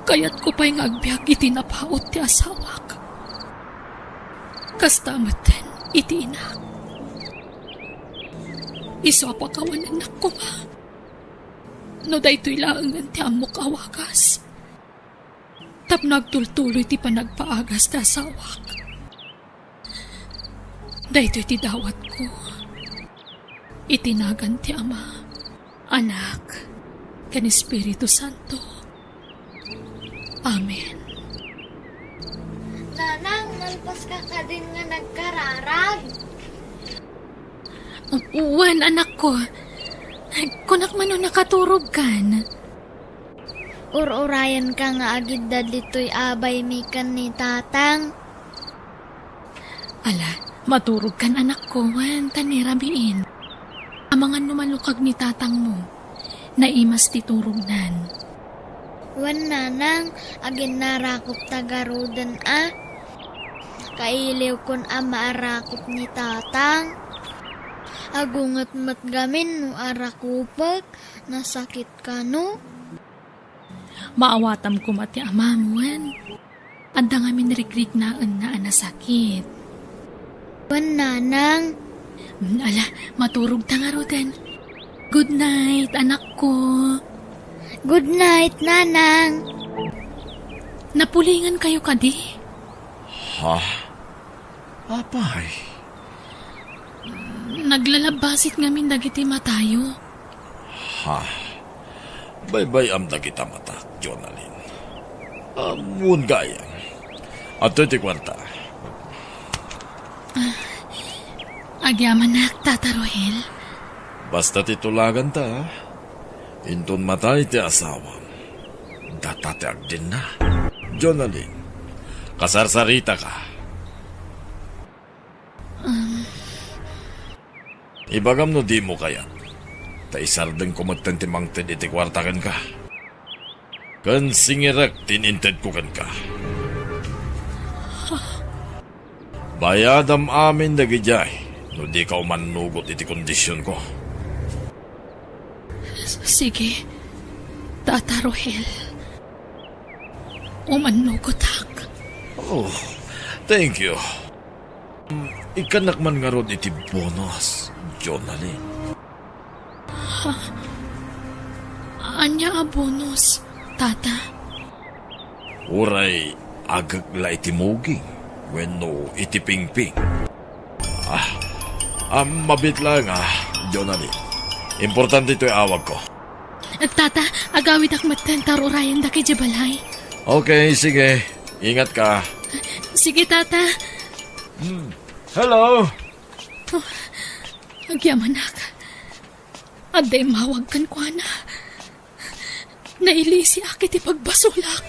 Kayatko pay nga agbiag iti napaut ti asawak. Kasta metten iti inak. Isu a pakawanennak koma. No daytoy laengen ti ammok a wagas, tapno agtultuloy ti panagpaagas ti asawak. Daytoy ti dawatko iti nagan ti Ama, Anak, ken Espiritu Santo. Amen. Nanang, nalpaska kadin nga nagkararag? Wen, anakko. Kunak man no nakaturogkan. Ur-urayenka nga agidda ditoy a baymi ken ni Tatang. Ala, maturogkan, anakko, wen, ta ni rabiin. Amangan no malukag ni tatangmo. Naimas ti turognan. Wen, nanang, aginnarakopta garuden a. Kailiwkon a maarakop ni Tatang. Agunget met gamin no arakopek, nasakit kano. Maawatam koma ti amam, wen. Adda ngamin rigrignaenna a nasakit. Wen, nanang. Mm, ala, maturogta ngaruden. Good night, anakko. Good night, nanang. Napulingan kayo kadi? Ha? Apay? Naglalabbasit ngamin dagiti matayo. Ha? Baybay-am dagita matak, Jonalyn. Ammon gayam. Adtoy ti kuarta. Agyamanak, Tata Rohel. Basta ti tulaganta, inton matay ti asawam, data ti agdenna. Jonalyn, kasarsaritaka. Um. Ibagam no dimo kayat, ta isardengko metten ti mangted iti kuarta kenka. Ken singirek ti inintedko kenka. Bayadam amin dagidiay no dika umannugot iti kondisionko. Sige, Tata Rohel. Umannugotak. Oh, thank you. Ikkannak man ngarud iti bonus, Jonalyn. Ha? Ania a bonus, Tata? Uray agek la iti muging wenno iti pingping. Ah, ah, mabiit laeng, ah, Jonalyn. Importante itoy awagko. Tata, agawidak metten ta ur-urayendak idiay balay. Okay, sige. Ingat ka. Sige, Tata. Hmm. Hello. Oh, agyamanak. Adda immawag kenkuana. Nailisiak iti pagbasolak.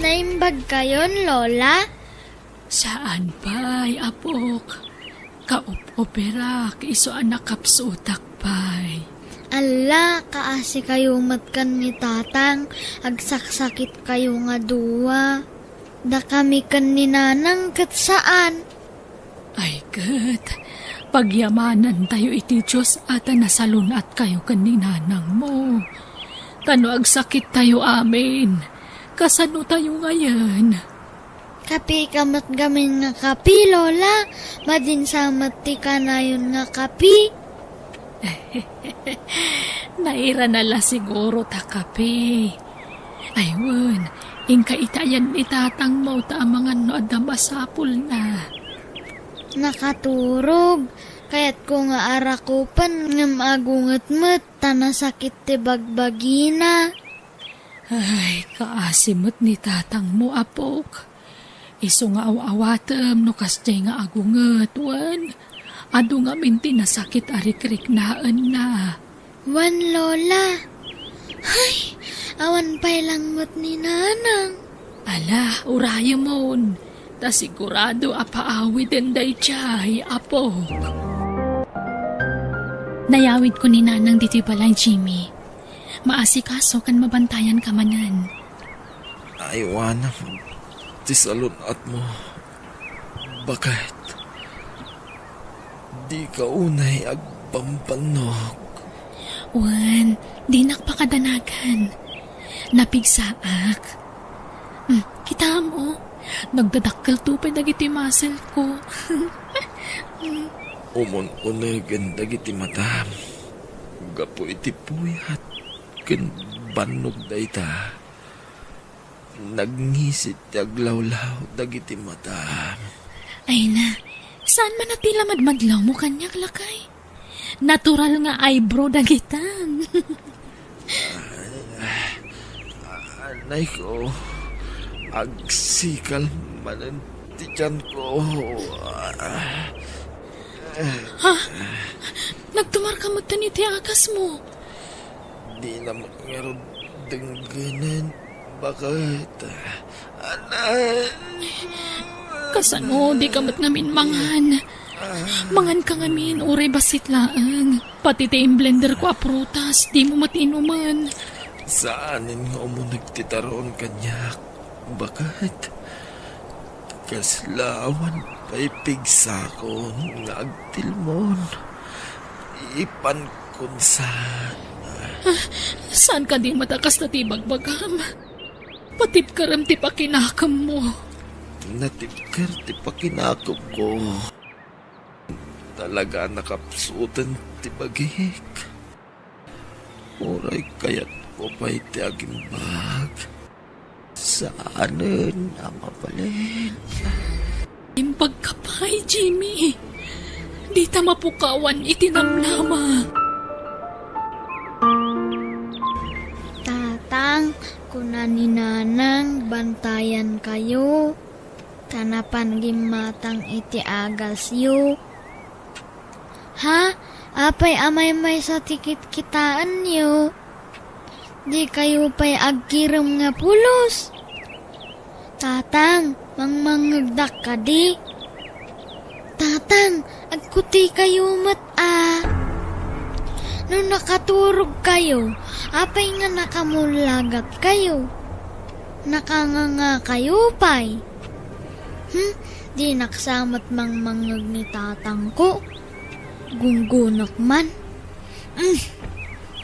Naimbagkayon, Lola? Saan pay, apok. Kaup-uperak isu a nakapsutak pay. Alla, kaasikayo met ken ni Tatang, agsaksakitkayo nga dua. Dakami ken ni Nanang ket saan. Ay ket, pagyamanantayo iti Dios a ta nasalun-atkayo ken ni Nanangmo. Ta no agsakittayo amin, kasanotayo ngayen? Kapi ka met gamin nga kapi, Lola. Madinsa met ti kanayon nga kapi. Nairana la siguro ta kapi. Ay wen, inka ita ayan ni Tatangmo ta amangan no adda masapulna. Nakaturog. Kayatko nga arakupen ngem agunget met ta nasakit ti bagbagina. Ay, kaasi met ni Tatangmo, apok. Isu nga aw-awatem no kasdiay nga agunget, wen, adu ngamin ti nasakit a rikriknaenna. Wen, Lola. Hay, awan pay langmet ni Nanang. Ala, urayemon. Ta sigurado a paawiden daydiay, apok. Nayawidko ni Nanang ditoy balay, Jimmy. Maasikaso ken mabantayanka manen. Aywanam ti salun-atmo. Baket, dika unay agbambannog. Wen, dinak pakadanagan. Napigsaak. Hmm, kitaem, o. Nagdadakkelto pay dagiti muscle-ko. Umun-unegen dagiti matam. Gapu iti puyat ken bannog dayta, nagngisit ti aglawlaw dagiti matam. Ay na, saan man a ti la madmadlawmo kaniak, lakay? Natural nga eyebrow dagitan. Anayko, agsikal manen ti tianko. Ha? Nagtumarka metten iti agasmo? Dina met ngarud denggenen, baket. Anay. Kasano dika met ngamin mangan? Manganka ngamin, uray bassit laeng. Pati ti imblender ko a prutas, dimo met inumen. Saanen nga umuneg ti taron kaniak, baket. Kasla awan pay pigsakon nga agtilmon. Ipankon sa. Ah, saan kadi met a kasta ti ibagbagam? Patibkerem ti pakinakemmo. Natibker ti pakinakemko. Talaga a nakapsuten ti bagik. Uray kayatko pay ti agimbag, saanen a mabalin. Imbagka pay, Jimmy. Dita mapukawan iti namnama. Tatang, kuna ni Nanang, bantayankayo. Ta napan gimmatang iti agasyo. Ha? Apay a maymaysa ti kitkitaenyo? Dikayo pay agkirem nga pulos? Tatang, mangmangngegdak kadi? Tatang, agkutikayo met a. No nakaturogkayo, apay nga nakamullagatkayo? Nakangangakayo pay? Hmm, dinak sa met mangmangngeg ni tatangko. Gunggonak man. Mm.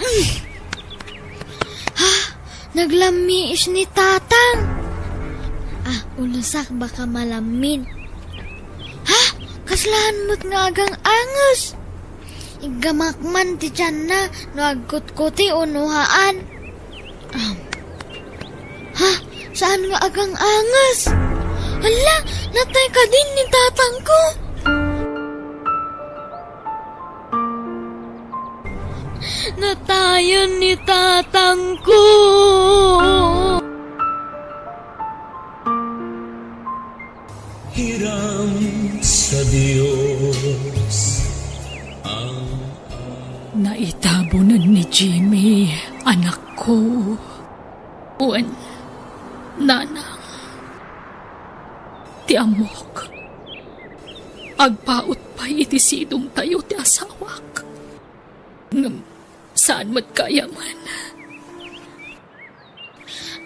Mm. Ha? Naglammiis ni tatang. Ah, ulusak baka malammid. Ha? Kaslaan met nga agang-anges. Iggamak man ti tianna no agkutkuti o no haan. Am. Ha? Saan nga agang-anges? Hala, natay kadin ni tatangko? Natayan ni tatangko. Hiram sa Dios ang Naitabonen ni Jimmy, anakko. Wen, nanang, ti ammok. Agpaut pay iti sidongtayo ti asawak. Ngem saan met gayamen.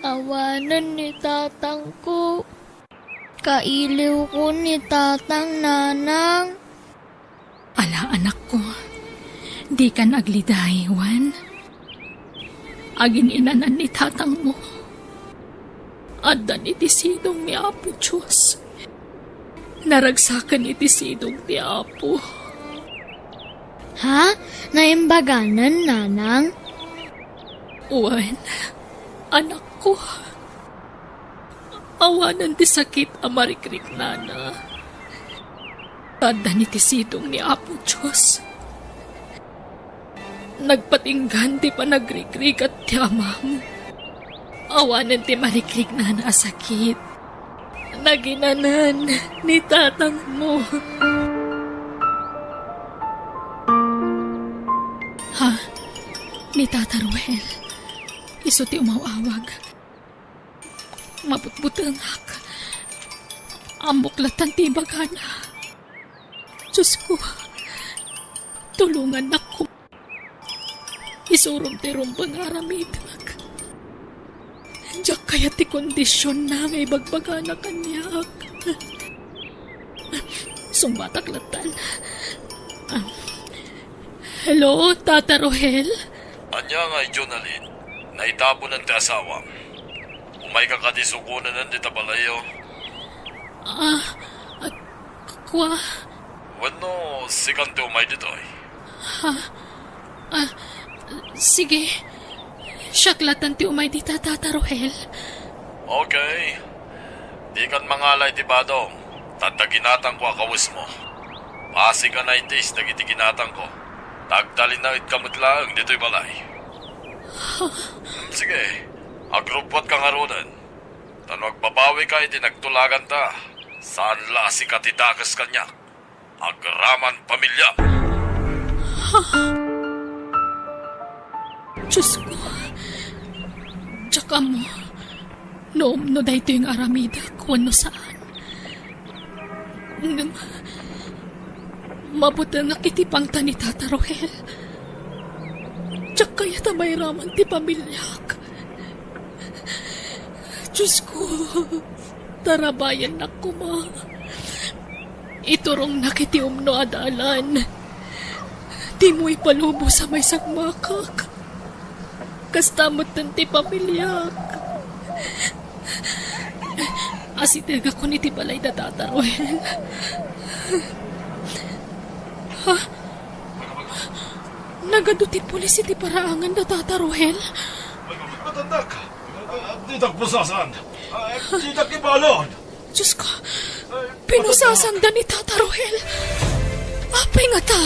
Awanen ni tatangko. Kailiwko ni tatang, nanang. Ala, anakko, dikan agliday, wen? Agin-inanan ni tatangmo. Addan iti sidong ni Apo Dios. Naragsaken iti sidong ti Apo. Ha? Naimbaganen, nanang? Wen, anakko. Awanen ti sakit a marikriknana. Addan iti sidong ni Apo Dios. Nagpatinggan ti panagrikrigat ti amam. Awanen ti marikriknana a sakit. Naginanan ni tatangmo. Ha? Ni Tata Ruel. Isu ti umaw-awag. Mabutbutengak. Ammok latta ti ibagana. Diosko, tulongannakon. Isurom ti rumbeng nga aramidek. Diak kayat ti kondisionna nga ibagbagana kaniak. Sungbatak lattan. Ah. Hello, Tata Rohel? Ania ngay, Jonalyn? Naitaponen ti asawam. Umayka kadi sukonen dita balayyo? Ah, ah, kua? Wenno, sikan ti umay ditoy? Ha? Ah, sige. Siak latta ti umay dita, Tata Rohel. Okay. Dikan mangala iti badom, ta adda ginatangko a kawesmo. Pasig a naitis dagiti ginatangko, ta agtalinaedka met laeng ditoy balay. Hmm, sige, agrubbuatka ngaruden, ta no agbabawika iti nagtulaganta, saan la a sika ti dakes kaniak. Agraman pamiliam. Diosko, diak ammo no, no daytoy nga aramidek wenno saan. Ngem, mabutengak iti pangta ni Tata Rohel. Diak kayat a mairaman ti pamiliak. Diosko, tarabayennak koma. Iturongnak iti umno a dalan. Dimo ipalubos a may sagmakak. Kasta metten ti pamiliak. Asidegakon iti balay da Tata Rohel. Ha? Nagadu ti pulis iti paraangan da Tata Rohel? Matandak. Ditak pusasan. Ditak ibalon. Diosko, pinusasanda ni Tata Rohel. Apay ngata?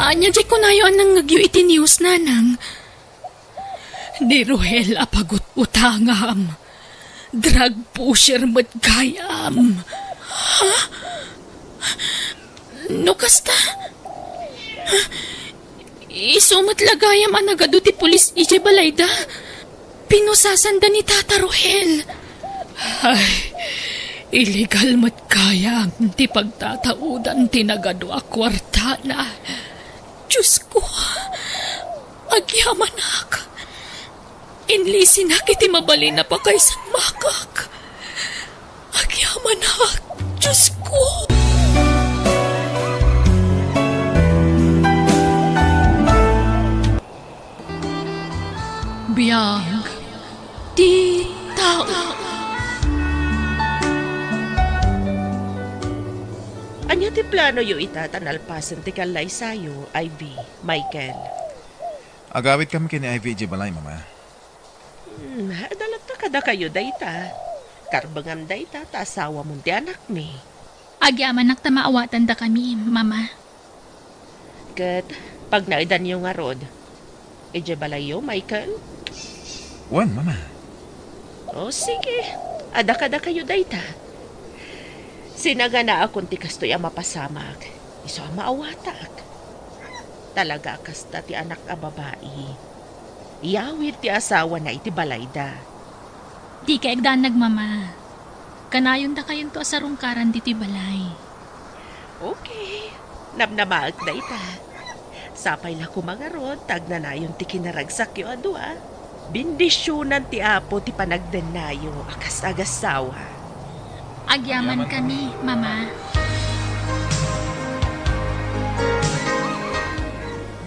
Ania diay kunayo a nangngegyo iti news, nanang? Ni Rohel a pagut-utangam. Drug pusher met gayam. Ha? No kasta, isu met la gayam a nagadu ti pulis idiay balayda. Pinusasanda ni Tata Rohel. Ay, illegal met gayam ti pagtataudan ti nagadu a kuartana. Diosko, agyamanak. Inlisinak iti mabalin a pakaisagmakak. Agyamanak, Diosko. Biag ti tao. Ania ti planoyo ita ta nalpasen ti kallaysayo, Ivy, Michael? Agawidkami ken ni Ivy idiay balay, Mama. Hmm, adda latta kadakayo dayta. Karbengam dayta ta asawamon ti anakmi. Agyamanak ta maawatandakami, Mama. Ket pagnaedanyo ngarud idiay balayyo, Michael? Wen, Mama. O, sige. Adda kadakayo dayta. Sinaganaakon ti kastoy a mapasamak, isu a maawatak. Talaga a kasta ti anak a babai. Iyawid ti asawana iti balayda. Dika agdanag, Mama. Kanayondakayonto a sarungkaran ditoy balay. Okay. Namnamaek dayta. Sapay la koma ngarud ta agnanayon ti kinaragsakyo a dua. Bendisionan ti Apo ti panagdennayo a kas agassawa. Agyaman kami, Mama.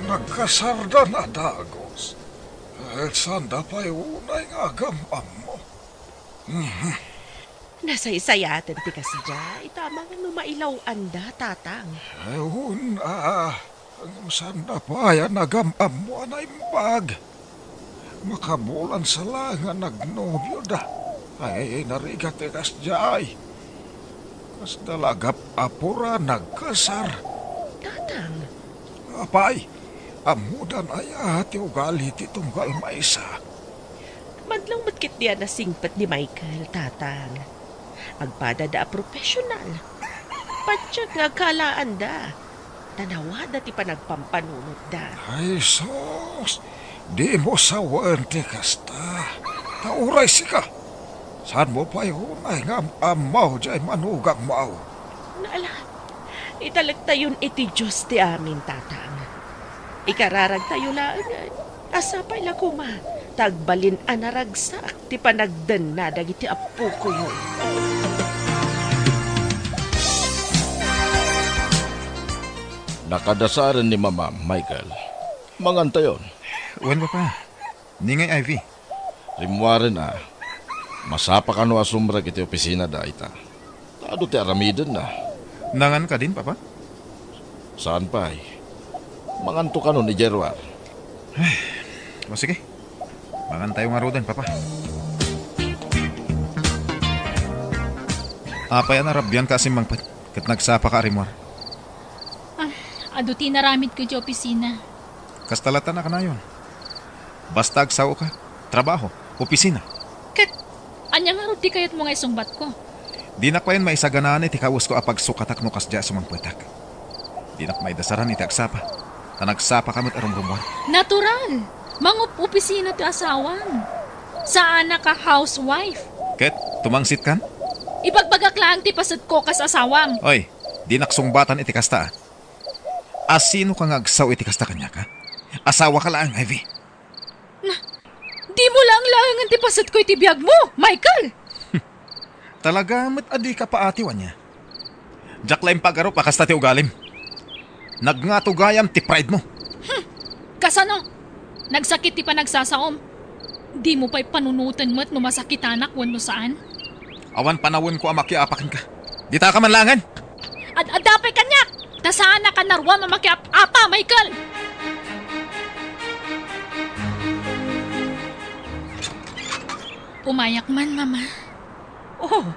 Nagkasarda a dagus. Et sanda pay unay nga agam-ammo. Mhm. Nasaysayaten ti kasdiay, ita amangan no mailaw-anda, Tatang. Ay, wen a, ngem sanda pay a nagam-ammo a naimbag. Makabulan sa la nga nagnobioda. Ay, narigat ti kasdiay. Kasda la agap-apura nagkasar. Tatang. Apay, ammodan aya ti ugali ti tunggal maysa? Madlaw met ketdi a nasingpet ni Michael, Tatang. Agpadada a professional. Patiek nga agkalaanda. Ta nawada ti panagpampanunotda. Ay, sus! Dimo sawen ti kasta. Ta uray sika. Saanmo pay unay nga am-ammo diay manugangmo? Ala, italektayon iti Dios ti amin, Tatang. Ikararagtayo laengen a sapay la koma ta agbalin a naragsak ti panagdenna dagiti appokoyo. Nakadasaren ni Mama, Michael. Mangantayon. Wen, Papa. Ni ngay, Ivy? Rimmuaren a, masapa kano a sumrek iti opisina dayta. Ta adu ti aramidenna. Nangan kadin, Papa? Saan pay. Manganto kano ni Gerwar. O, sige. Mangantayo ngaruden, Papa. Apay a narabian ka a simmangpet ket nagsapa ka a rimmuar? Ah, adu ti inaramidko iti opisina. Kasta latta a kanayon. Basta agsaoka, trabaho, opisina. Ket ania ngarud ti kayatmo nga isungbatko? Dinak pay maisaganaan iti kawesko a pagsukatak no kasdiay a sumangpetak. Dinak maidasaran iti agsapa, ta nagsapaka met a rumrummuar. Natural! Mangup-opisina ti asawam. Saanak a housewife. Ket tumangsitkan? Ibagbagak laeng ti pasetko kas asawam. Oy, dinak sungbatan iti kasta, a. A, sinoka nga agsao iti kasta kaniak, a? Asawaka laeng, Ivy. Na, dimo laeng laengen ti pasetko iti biagmo, Michael! Talaga met a dika paatiw, ania? Diak la impagarup a kasta ti ugalim. Nagngatugayam ti pride mo. Hmm, kasano? Nagsakit ti panagsasaom. Dimo pay panunoten met no masakitanak wenno saan? Awan panawenko a makiapa kenka. Ditaka man laengen! Ad-adda pay kaniak! Ta saanak a naruam a makiap-apa, Michael! Umayak man, Mama. Oh,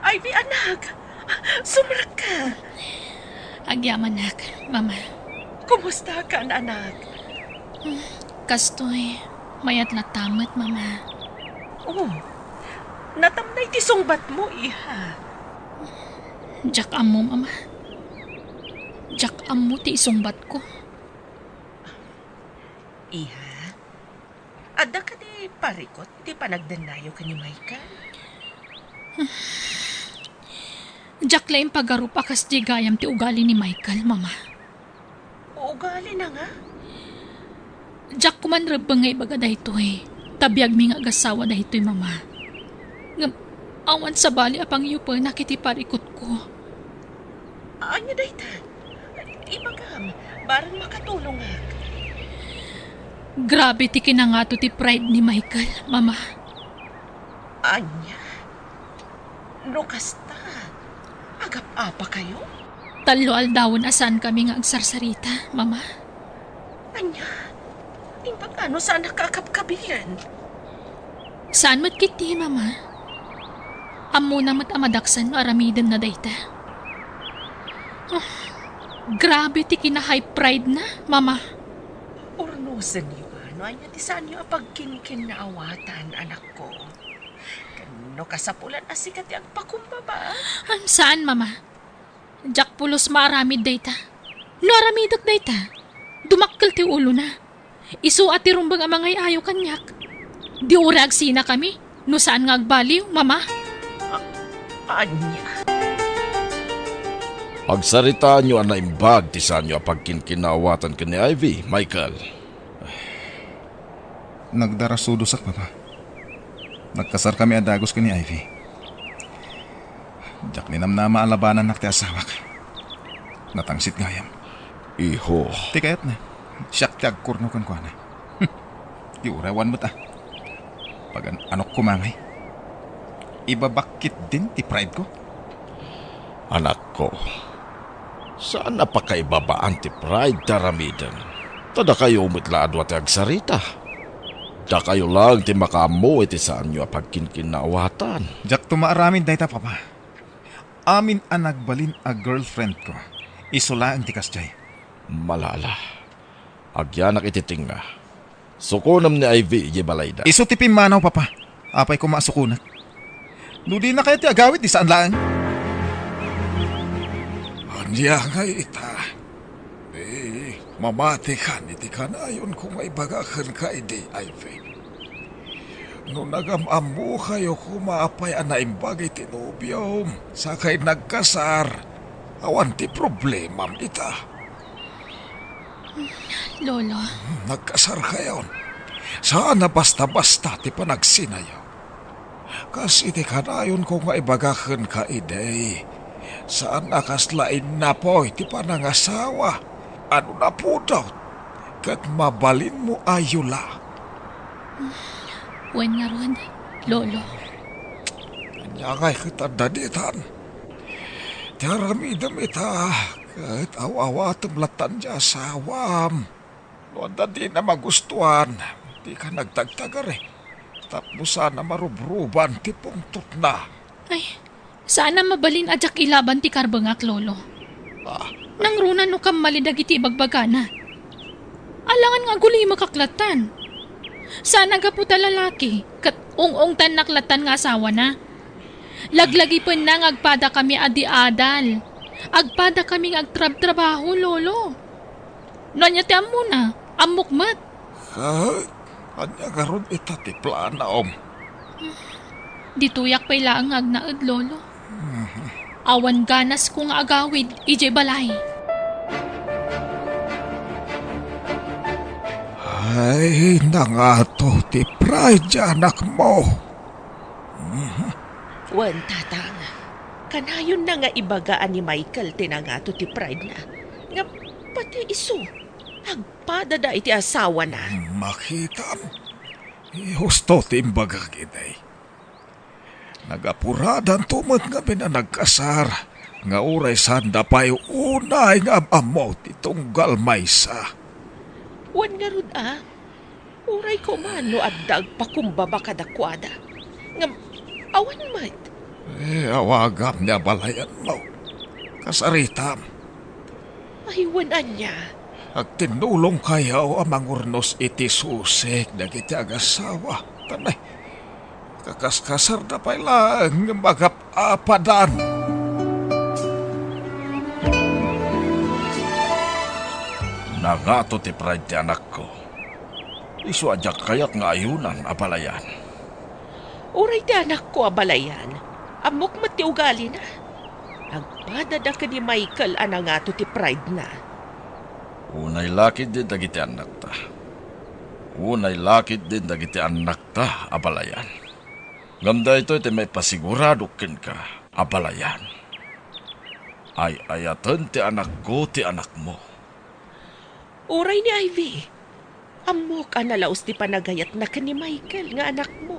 Ivy, anak. Sumrekka. Agyamanak, Mama. Kumustakan, anak? Hmm, kastoy, mayat latta met, Mama. Oh, natamnay ti sungbatmo, iha. Diak ammo, Mama. Diak ammo ti isungbatko. Iha, adda kadi parikut ti panagdennayo ken ni Michael? Diak la impagarup a kasdi gayam ti ugali ni Michael, Mama. Ugalina nga? Diak koma rebbeng nga ibaga daytoy, ta biagmi nga agassawa daytoy, Mama. Ngem awan sabali a pangyupenak iti parikutko. Ania dayta? Ibagam, bareng makatulongak. Grabe ti kinangato ti pride ni Michael, Mama. Ania? No kasta, agap-apakayo? Tallo aldawen a saankami nga agsarsarita, Mama. Ania? Imbag no saanak a kapkabilen? Saan met ketdi, Mama. Ammona met a madaksan no aramidenna dayta. Ah, grabe ti kina-high pride na, Mama. Urnosenyo a no ania ti saanyo a pagkinkinnaawatan, anakko. Ken no kasapulan a sika ti agpakumbaba. Am, saan, Mama. Diak pulos maaramid dayta. No aramidek dayta, dumakkel ti ulona. Isu a ti rumbeng a mangay-ayo kaniak. Di uray agsinakami, no saan nga agbaliw, Mama. A-, ania? Agsaritaanyo a naimbag ti saanyo a pagkinkinnaawatan ken ni Ivy, Michael. Nagdarasudosak, Papa. Nagkasarkami a dagus ken ni Ivy. Diak ninamnama a labanannak ti asawak. Natangsit gayam. Iho. Ti kayatna, siak ti agkurno kenkuana. Di uray awan met a. Pagan-anok koma ngay. Ibabak ketdin ti pride ko. Anakko, saan a pakaibabaan ti pride ti aramiden. Ta dakayo met la a dua ti agsarita. Dakayo laeng ti makaammo iti saanyo a pagkinkinnaawatan. Diakto maaramid dayta, Papa. Amin a nagbalin a girlfriend ko, isu laeng ti kasdiay. Malala. Agyanak iti tengnga. Sukonem ni Ivy idiay balayda. Isu ti pimmanaw, Papa. Apay koma a sukonek? No dina kayat ti agawid, di saan laeng. Ania ngay ita? Eh, mamatikan iti kanayonko nga ibaga kenka idi, Ivy. No nagam-ammokayo koma apay a naimbag iti nobiom, sakay nagkasar, awan ti problemam ita. Lolo. Hmm, nagkasarkayon. Saan a basta-basta ti panagsinayo. Kas iti kanayonko nga ibaga kenka idi, saan a kasla innapoy ti panangasawa. Ano napudot? Ket mabalinmo a yula. Wen ngarud, Lolo. Ania ngay ket adda ditan? Ti aramidem ita, ket aw-awatem lattan ti asawam. No adda dina magustuan, dika nagtagtagari. Tapno saan a marubruban ti pungtotna. Ay, saan a mabalin a diak ilaban ti karbengak, Lolo. Ah. Nangruna no kammali dagiti ibagbagana. Alangan nga agulimek lattan. Saan a gapu ta lalaki, ket ung-ungtannak lattan nga asawana. Laglagipenna nga agpadakami a di adal. Agpadakami nga agtrabtrabaho, Lolo. No ania ti ammona, ammok met. Ket ania ngarud ita ti planom? Ditoyak pay laeng nga agnaed, Lolo. Mhm. Awan ganasko nga agawid idiay balay. Ay, nangato ti pride ti anakmo. Mhm. Wen, Tatang, kanayonna nga ibaga a ni Michael ti nangato ti pride na. Nga pati isu, agpadada iti asawana. Makitam, husto ti imbagak idi. Nagapuradanto met ngamin a nagkasar, nga uray saanda pay unay nga am-ammo ti tunggal maysa. Wen ngarud a, uray koma no adda agpakumbaba kadakuada. Ngem, awan met. Eh, awagam ni abalayanmo. Kasaritam. Ay, wen ania? Agtinnulongkayo a mangurnos iti susik dagiti agasawa. Tanay, kakaskasarda pay laeng nga magap-apadan. Nangato ti pride ti anakko. Isu a diak kayat nga ayunan, abalayan. Uray ti anakko, abalayan, ammok met ti ugalina. Agpadada ken ni Michael a nangato ti pride na. Unay la ketdin dagiti annakta. Unay la ketdin dagiti annakta, abalayan. Ngem daytoy ti maipasiguradok kenka, abalayan. Ay-ayaten ti anakko ti anakmo. Uray ni Ivy, ammok a nalaus ti panagayatna ken ni Michael nga anakmo.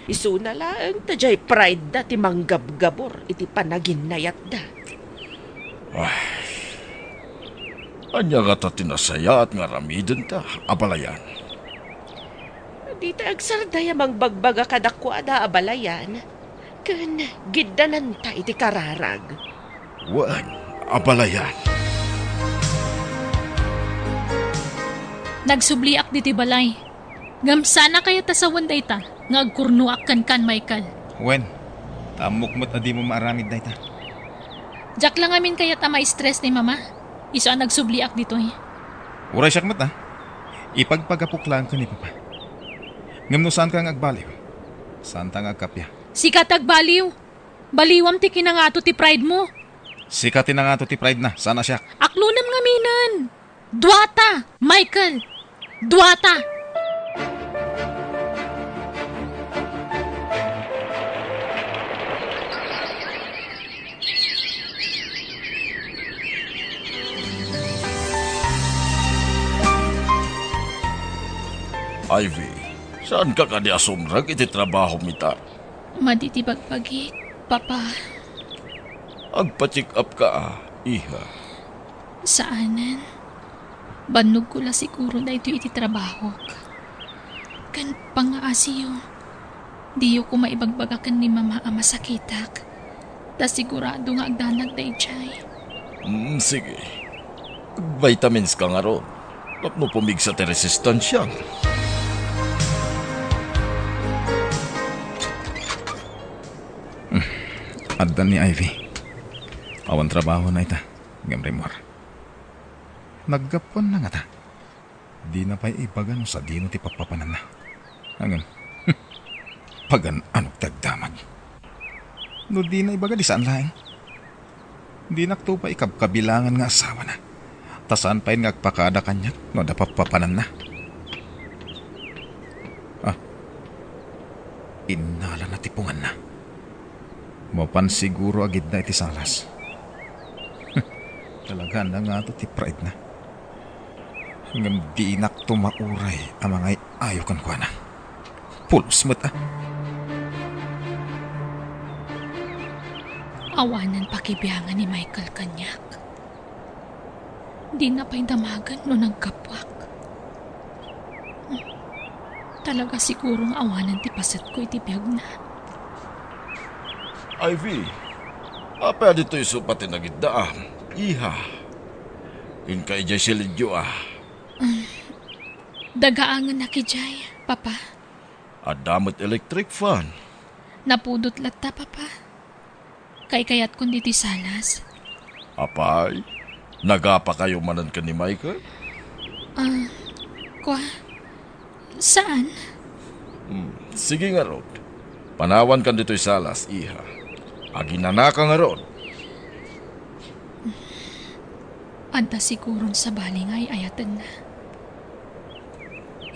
Isuna laeng ta diay pride-da ti manggabgabur iti panaginnayatda. Ay, ania ngata ti nasayaat nga aramidenta, abalayan? Dita agsarday a mangbagbaga kadakuada, abalayan. Ken giddananta iti kararag. Wen, abalayan. Nagsubliak ditoy balay. Ngem saan a kayat a sawen dayta nga agkurnoak kenkan, Michael. Wen, ta ammok met a dimo maaramid dayta. Diak la ngamin kayat a ma-stress ni Mama. Isu a nagsubliak ditoy. Uray siak met, a. Ipagpagapok laeng ken ni Papa. Ngem no saanka nga agbaliw, saanta nga agkappia. Sika ti agbaliw. Baliwam ti kinangato ti pride mo. Sika ti nangato ti pride na, saan a siak. Aklonem ngaminen! Duata, Michael! Duata! Ivy, saanka kadi a sumrek iti trabahom ita? Madi ti bagbagik, Papa. Agpa-check up ka, a, iha. Saanen. Bannogko la siguro daytoy iti trabahok. Ken pangngaasiyo, diyo koma ibagbaga ken ni Mama a masakitak. Ta sigurado nga agdanag daydiay. Mm, sige. Vitamins ka ngarud. Tapno pumigsa ti resistansiam. Hmm. Adda ni Ivy. Awan trabahona ita. Ngem rimmuar. Naggapuanna ngata. Dina pay ibaga no sadino ti pappapananna. Ngem, pagan-anok ti agdamag. No dina ibaga, di saan laeng. Dinakto pay ikabkabilangan nga asawana. Ta saan pay nga agpakada kaniak no adda pappapananna. Ah, innalana ti punganna. Mapan siguro a gidna iti salas. Talaga, ania ngato ti pride na. Ngem dinakto mauray a mangay-ayo kenkuana. Pulos met a. Awanen pakibiangan ni Michael kaniak. Dina pay damagen no naggapuak. Hmm. Talaga siguro nga awanen ti pasetko iti biagna. Ivy, apay a ditoy isu pay ti nagiddaam, iha? Inka idiay silidyo, a. Um, dagaangennak idiay, Papa. Adda met electric fan. Napudot latta, Papa. Kaykayatkon ditoy salas. Apay, nagapakayo manen ken ni Michael? Ah, kua, saan? Hmm, sige ngarud. Panawankan ditoy salas, iha. Aginanaka ngarud. Adda siguron sabali nga ay-ayatenna.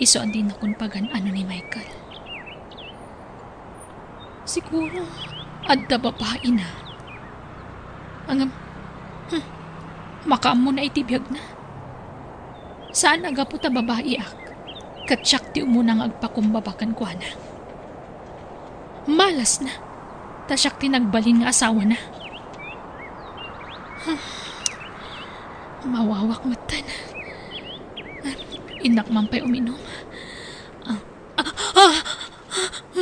Isu a dinakon pagan-ano ni Michael. Siguro, adda babaina. Ngem, hmm, makaammona iti biagna. Saan a gapu ta babaiak, ket siak ti umuna nga agpakumbaba kenkuana. Malasna, ta siak ti nagbalin nga asawana. Mawawak metten. Innak man pay uminom. Ah, ah, ah,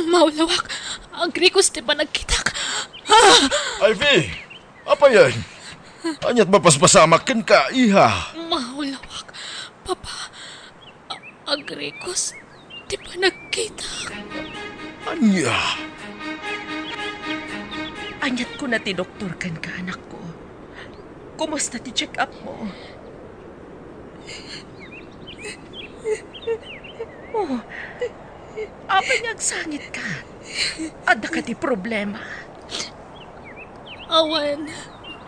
maulawak. Agrikos ti panagkitak. Ah! Ivy! Apayen? Ania't mapaspasamak kenka, iha? Maulawak. Papa, a-, agrikos ti panagkitak. Ania? Ania't kuna ti doktor kenka, anakko? Kumusta ti check-up mo? Oh, apay nga agsangitka? Adda kadi problema? Awan,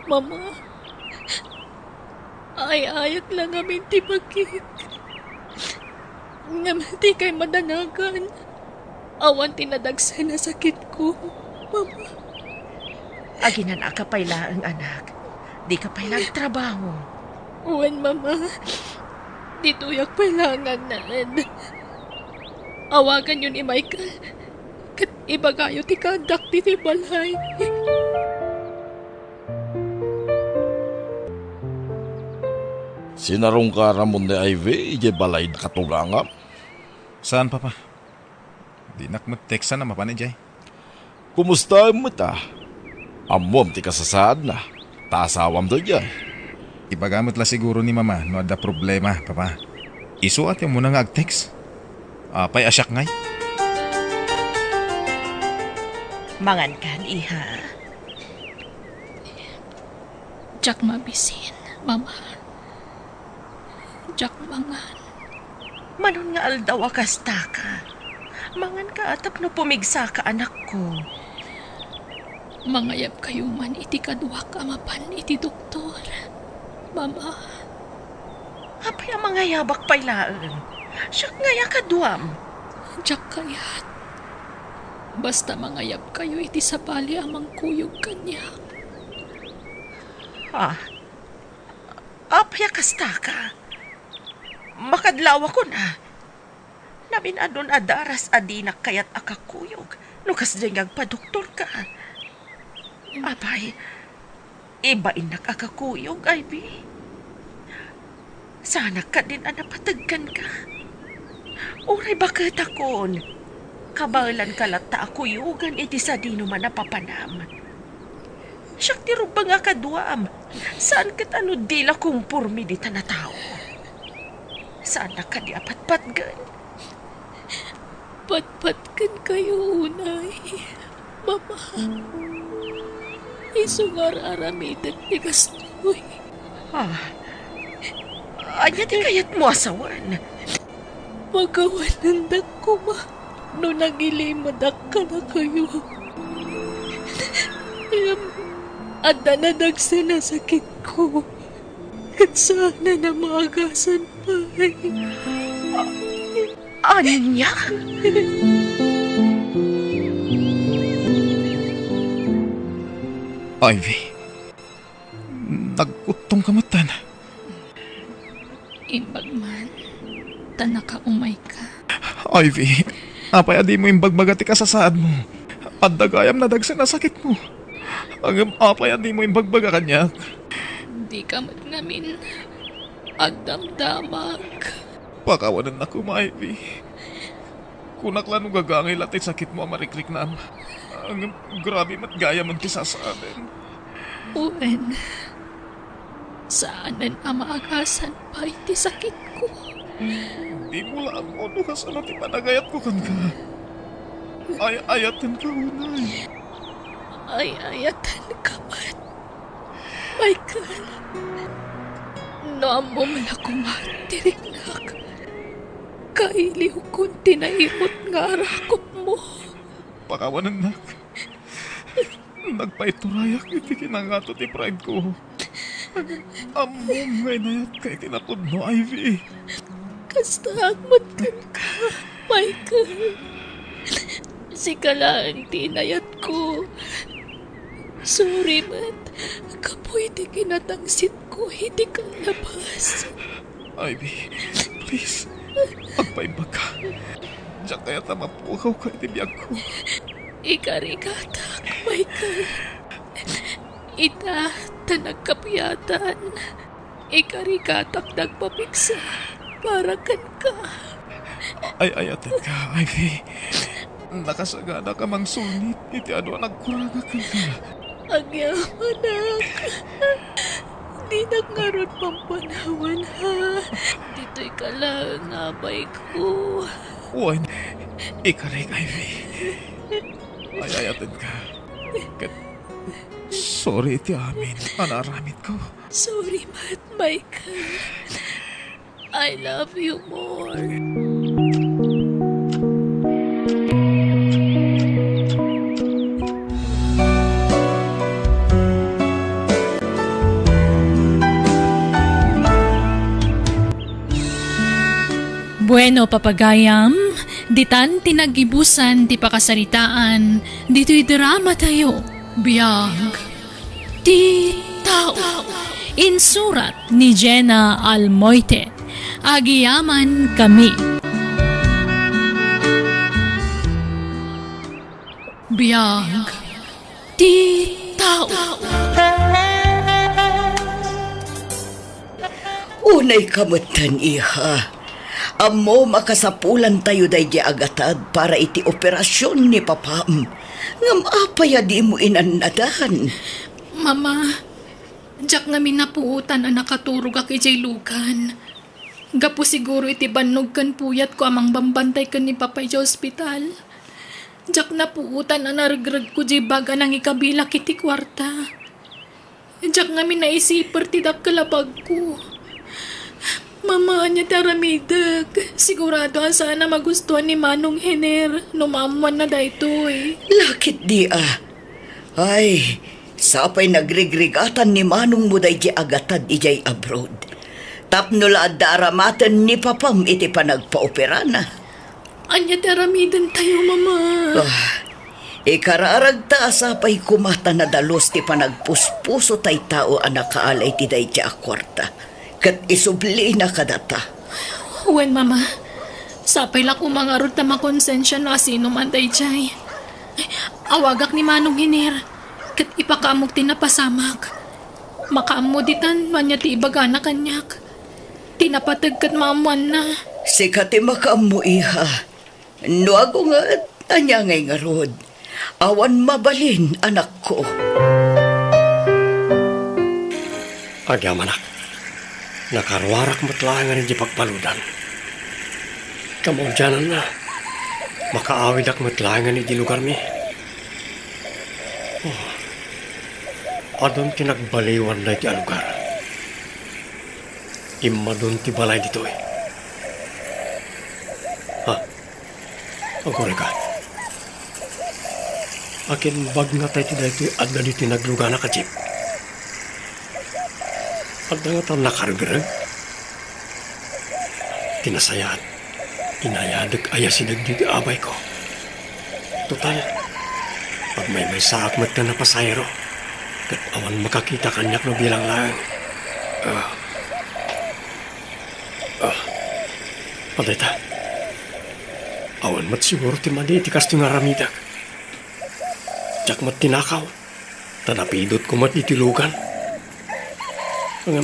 Mama. Ay-ayak la ngamin ti bagik. Ngem dikay madanagan. Awan ti nadagsen a sakitko, Mama. Aginanaka pay laeng, anak. Dika pay la agtrabaho. Wen, Mama. Ditoyak pay laeng nga agnaed. Awaganyo ni Michael. Ket ibagayo ti kaaddak ditoy balay. Sinarungka ramon ni Ivy idiay balay a katugangam? Saan, Papa. Dinak met teksan a mapan idiay. Kumustaem met a? Ammom ti kasasaadna, ta asawam daydiay. Ibaga met la siguro ni Mama no adda problema, Papa. Isu a ti umuna nga agtext. Apay a siak ngay? Mangankan, iha. Diak mabisin, Mama. Diak mangan. Manon nga aldaw a kastaka? Manganka tapno pumigsaka, anakko. Mangayabkayo man iti kaduak a mapan iti doktor, Mama. Apay a mangayabak pay laeng? Siak ngay a kaduam. Diak kayat. Basta mangayabkayo iti sabali a mangkuyog kaniak. Ah, apay a kastaka? Makadlawakon a. Namin-adun a daras a dinak kayat a kakuyog no kasdiay nga agpadoktorka. Apay, ibainnak a kakuyog, Ivy. Saanak kadin a napateg kenka. Uray baketakon, kabaelanka latta a kuyogan iti sadino man a papanam. Siak ti rumbeng a kaduam. Saan ket a no dila komporme ditan a tao. Saannak kadi a patpatgen? Patpatgenkayo unay, Mama. Isu nga ar-aramidek ti kastoy. Ah, ania ti kayatmo a sawen? Makawanendak koma no nagilimedak kadakayo. Ngem adda nadagsen a sakitko, ket saanen a maagasan pay. Ania? Ivy, nagkuttongka metten. Imbag man, ta nakaumayka. Ivy, apay a dimo imbagbaga ti kasasaadmo? Adda gayam nadagsen a sakitmo. Ngem apay a dimo imbagbaga kaniak? Dika met ngamin agdamdamag. Pakawanennak koma, Ivy. Kunak la no gagangay la ti sakitmo a marikriknam. Ngem grabe met gayamen ti sasaaden. Wen, saanen a maagasan pay ti sakitko. Dimo la ammo no kasano ti panagayatko kenka. Ay-ayatenka unay. Ay-ayatenka met, Michael. No ammom la koma ti riknak, kailiwkon ti naimut nga arakupmo. Pakawanennak. Nagpaiturayak iti kinangato ti pride ko. Ammom nga inayatka iti napudno, Ivy. Kastaak met kenka, Michael. Sika laeng ti inayatko. Sorry met gapu iti kinatangsitko iti kallabas. Ivy, please, agpaimbagka. Diak kayat a mapukawka iti biagko. Ikarigatak, Michael. Ita, ta nagkapiatan. Ikarigatak dagpapigsa para kenka. Ay-ayatenka, Ivy. Nakasaganak a mangsulnit iti adu a nagkuraga kenka. Agyamanak. Dinak ngarud pampanawan, ha? Ditoyka laeng, abayko. Wen, ikarik, Ivy. Ay-ayatenka. Ket sorry iti amin a naaramidko. Sorry met, Michael. I love you more. Bueno, papagayam, ditan ti naggibusan ti pakasaritaan ditoy dramatayo, Biag ti Tao. Insurat ni Jenna Almoite. Agyamankami. Biag ti Tao. Unayka metten, iha. Ammom a kasapulantayo daydi agatad para iti operasion ni papam. Ngem apay a dimo inannadan? Mama, diak ngamin napuotan a nakaturogak idiay lugan. Gapu siguro iti bannog ken puyatko a mangbambantay ken ni Papa idiay ospital. Diak napuotan a naregregko diay bag a nangikabilak iti kuarta. Diak ngamin naisiper ti dakkel a bagko. Mama, ania ti aramidek? Sigurado a saan a magustuan ni Manong Hener no maammuanna daytoy. Lakit di a. Ay, sapay nagrigrigatan ni manongmo daydi agatad idiay abroad. Tapno la adda aramaten ni papam iti panagpaoperana. Ania ti aramidentayo, Mama? Ah, ikararagta a sapay koma ta nadalus ti panagpuspuso tay tao a nakaala iti daydi a kuarta, ket isublina kadata. Wen, Mama. Sapay la koma ngarud ta makonsensia no asino man daydiay. Awagak ni Manong Hiner, ket ipakaammok ti napasamak. Makaammo ditan no ania ti ibagana kaniak. Ti napateg ket maammoanna. Sika ti makaammo, iha. No agunget, ania ngay ngarud? Awan mabalin, anakko. Agyamanak, nakaruarak met laengen iti pagbaludan. Kamaudiananna, makaawidak met laengen iti lugarmi. Oh, adun ti nagbaliwan daytoy a lugar. Immadun ti balay ditoy. Ha? Agurayka. Akin bagnga tay ti daytoy adda ditoy nagluganak a jeep. Adda ngata nakargreg? Ti nasayaat, inayadek a asideg ditoy abayko. Total, agmaymaysaak met nga napasahero, ket awan makakita kaniak no bilang laeng. Ah. Ah. Adayta. Awan met siguro ti madi iti kastoy nga aramidek. Diak met tinakaw, ta napidotko met iti lugan. Ngem,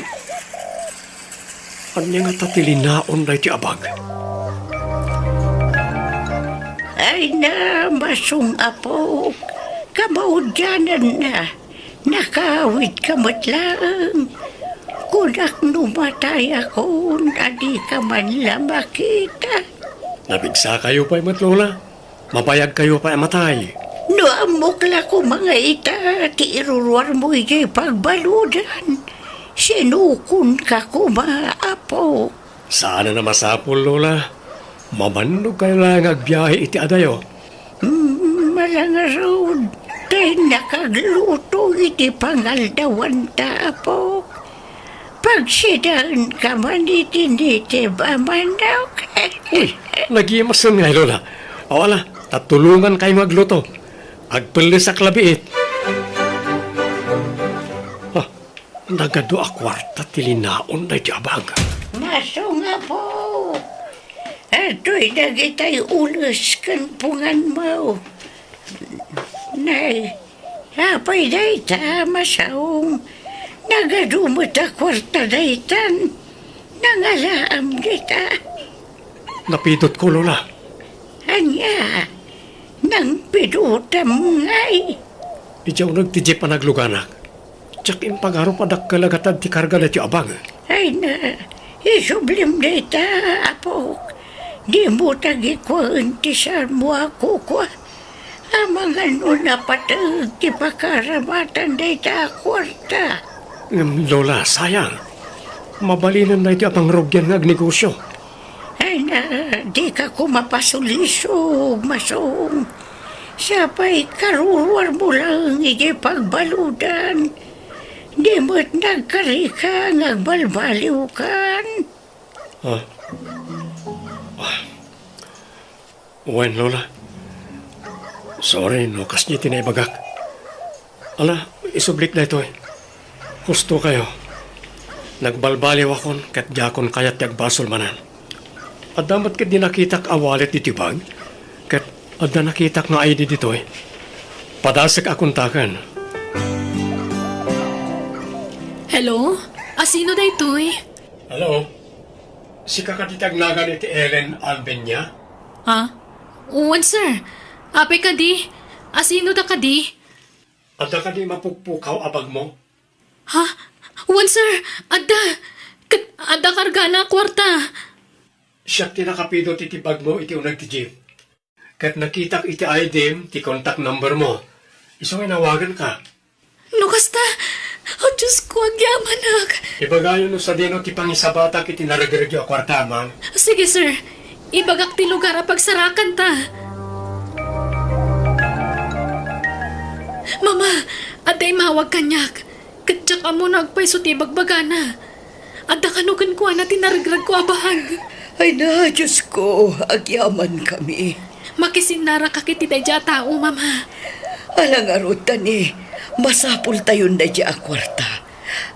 ania ngata ti linaon daytoy a bag? Ay na, masong, apo, kamaudiananna. Nakaawidka met laeng. Kunak no matayakon a dika man la makita. Napigsakayo pay met, Lola. Mabayagkayo pay a matay. No ammok la koma nga ita ti iruruarmo idiay pagbaludan, sinukonka koma, apo. Saan a masapul, Lola. Mabannogkayo laeng nga agbiahe iti adayo. Mm, malangarud, tay nakagluto iti pangaldawanta, apo. Pagsidaenka man iti nitib a manok. Uy, nagimasen ngay, Lola. Aw, ala, ta tulongankayo nga agluto. Agpellesak la biit. Ah, nagadu a kuarta ti linaon daytoy a bag. Masong, apo. Adtoy dagitay ules ken punganmo. Nay, apay dayta, masong? Nagadu met a kuarta daytan. Nangalaam dita. Napidotko, Lola. Ania? Nangpidotam ngay? Idiay uneg ti jeep a nagluganak. Diak impagarup a dakkel a gatad ti karga daytoy a bag. Ay na, isublim dayta, apok. Dimo tagikuaen ti sarmo a kukua. Amangan no napateg ti pakaramatan dayta a kuarta. Ngem, Lola, sayang. Mabalinen daytoy a pangrugian nga agnegosio. Ay na, dika koma pasulisog, masong. Sapay karuruarmo laeng idiay pagbaludan. Di met nagkarika nga agbalbaliwkan. Ah. Ah. Wen, Lola. Sorry no kasdi ti naibagak. Ala, isublik daytoy. Husto kayo. Nagbalbaliwakon ket diakon kayat ti agbasol manen. Adda met ketdi nakitak a wallet ditoy bag, ket adda nakitak nga I D ditoy. Padasek a kontaken. Hello? Asino daytoy? Hello? Sika kadi ti agnagan iti Ellen Albenia? Ha? Wen, sir. Apay kadi? Asino da kadi? Adda kadi mapukpukaw a bagmo? Ha? Wen, sir. Adda. Ket adda kargana a kuarta. Siak ti nakapidot iti bagmo iti uneg ti jeep. Ket nakitak iti I D-m ti contact number mo. Isu nga inawaganka. No kasta, oh, Diyos ko, agyamanak. Ibagayo no sadino ti pangisabatak iti naregregyo a kuarta, ma'am. Sige, sir. Ibagak ti lugar a pagsarakanta. Mama, adda immawag kaniak. Ket diak ammo no agpayso ti ibagbagana. Adda kano kenkuana ti naregregko a bag. Ay na, Diosko, agyamankami. Makisinnarakak iti daydiay a tao, Mama. Ala ngarud, Tani, masapultayon daydiay a kuarta.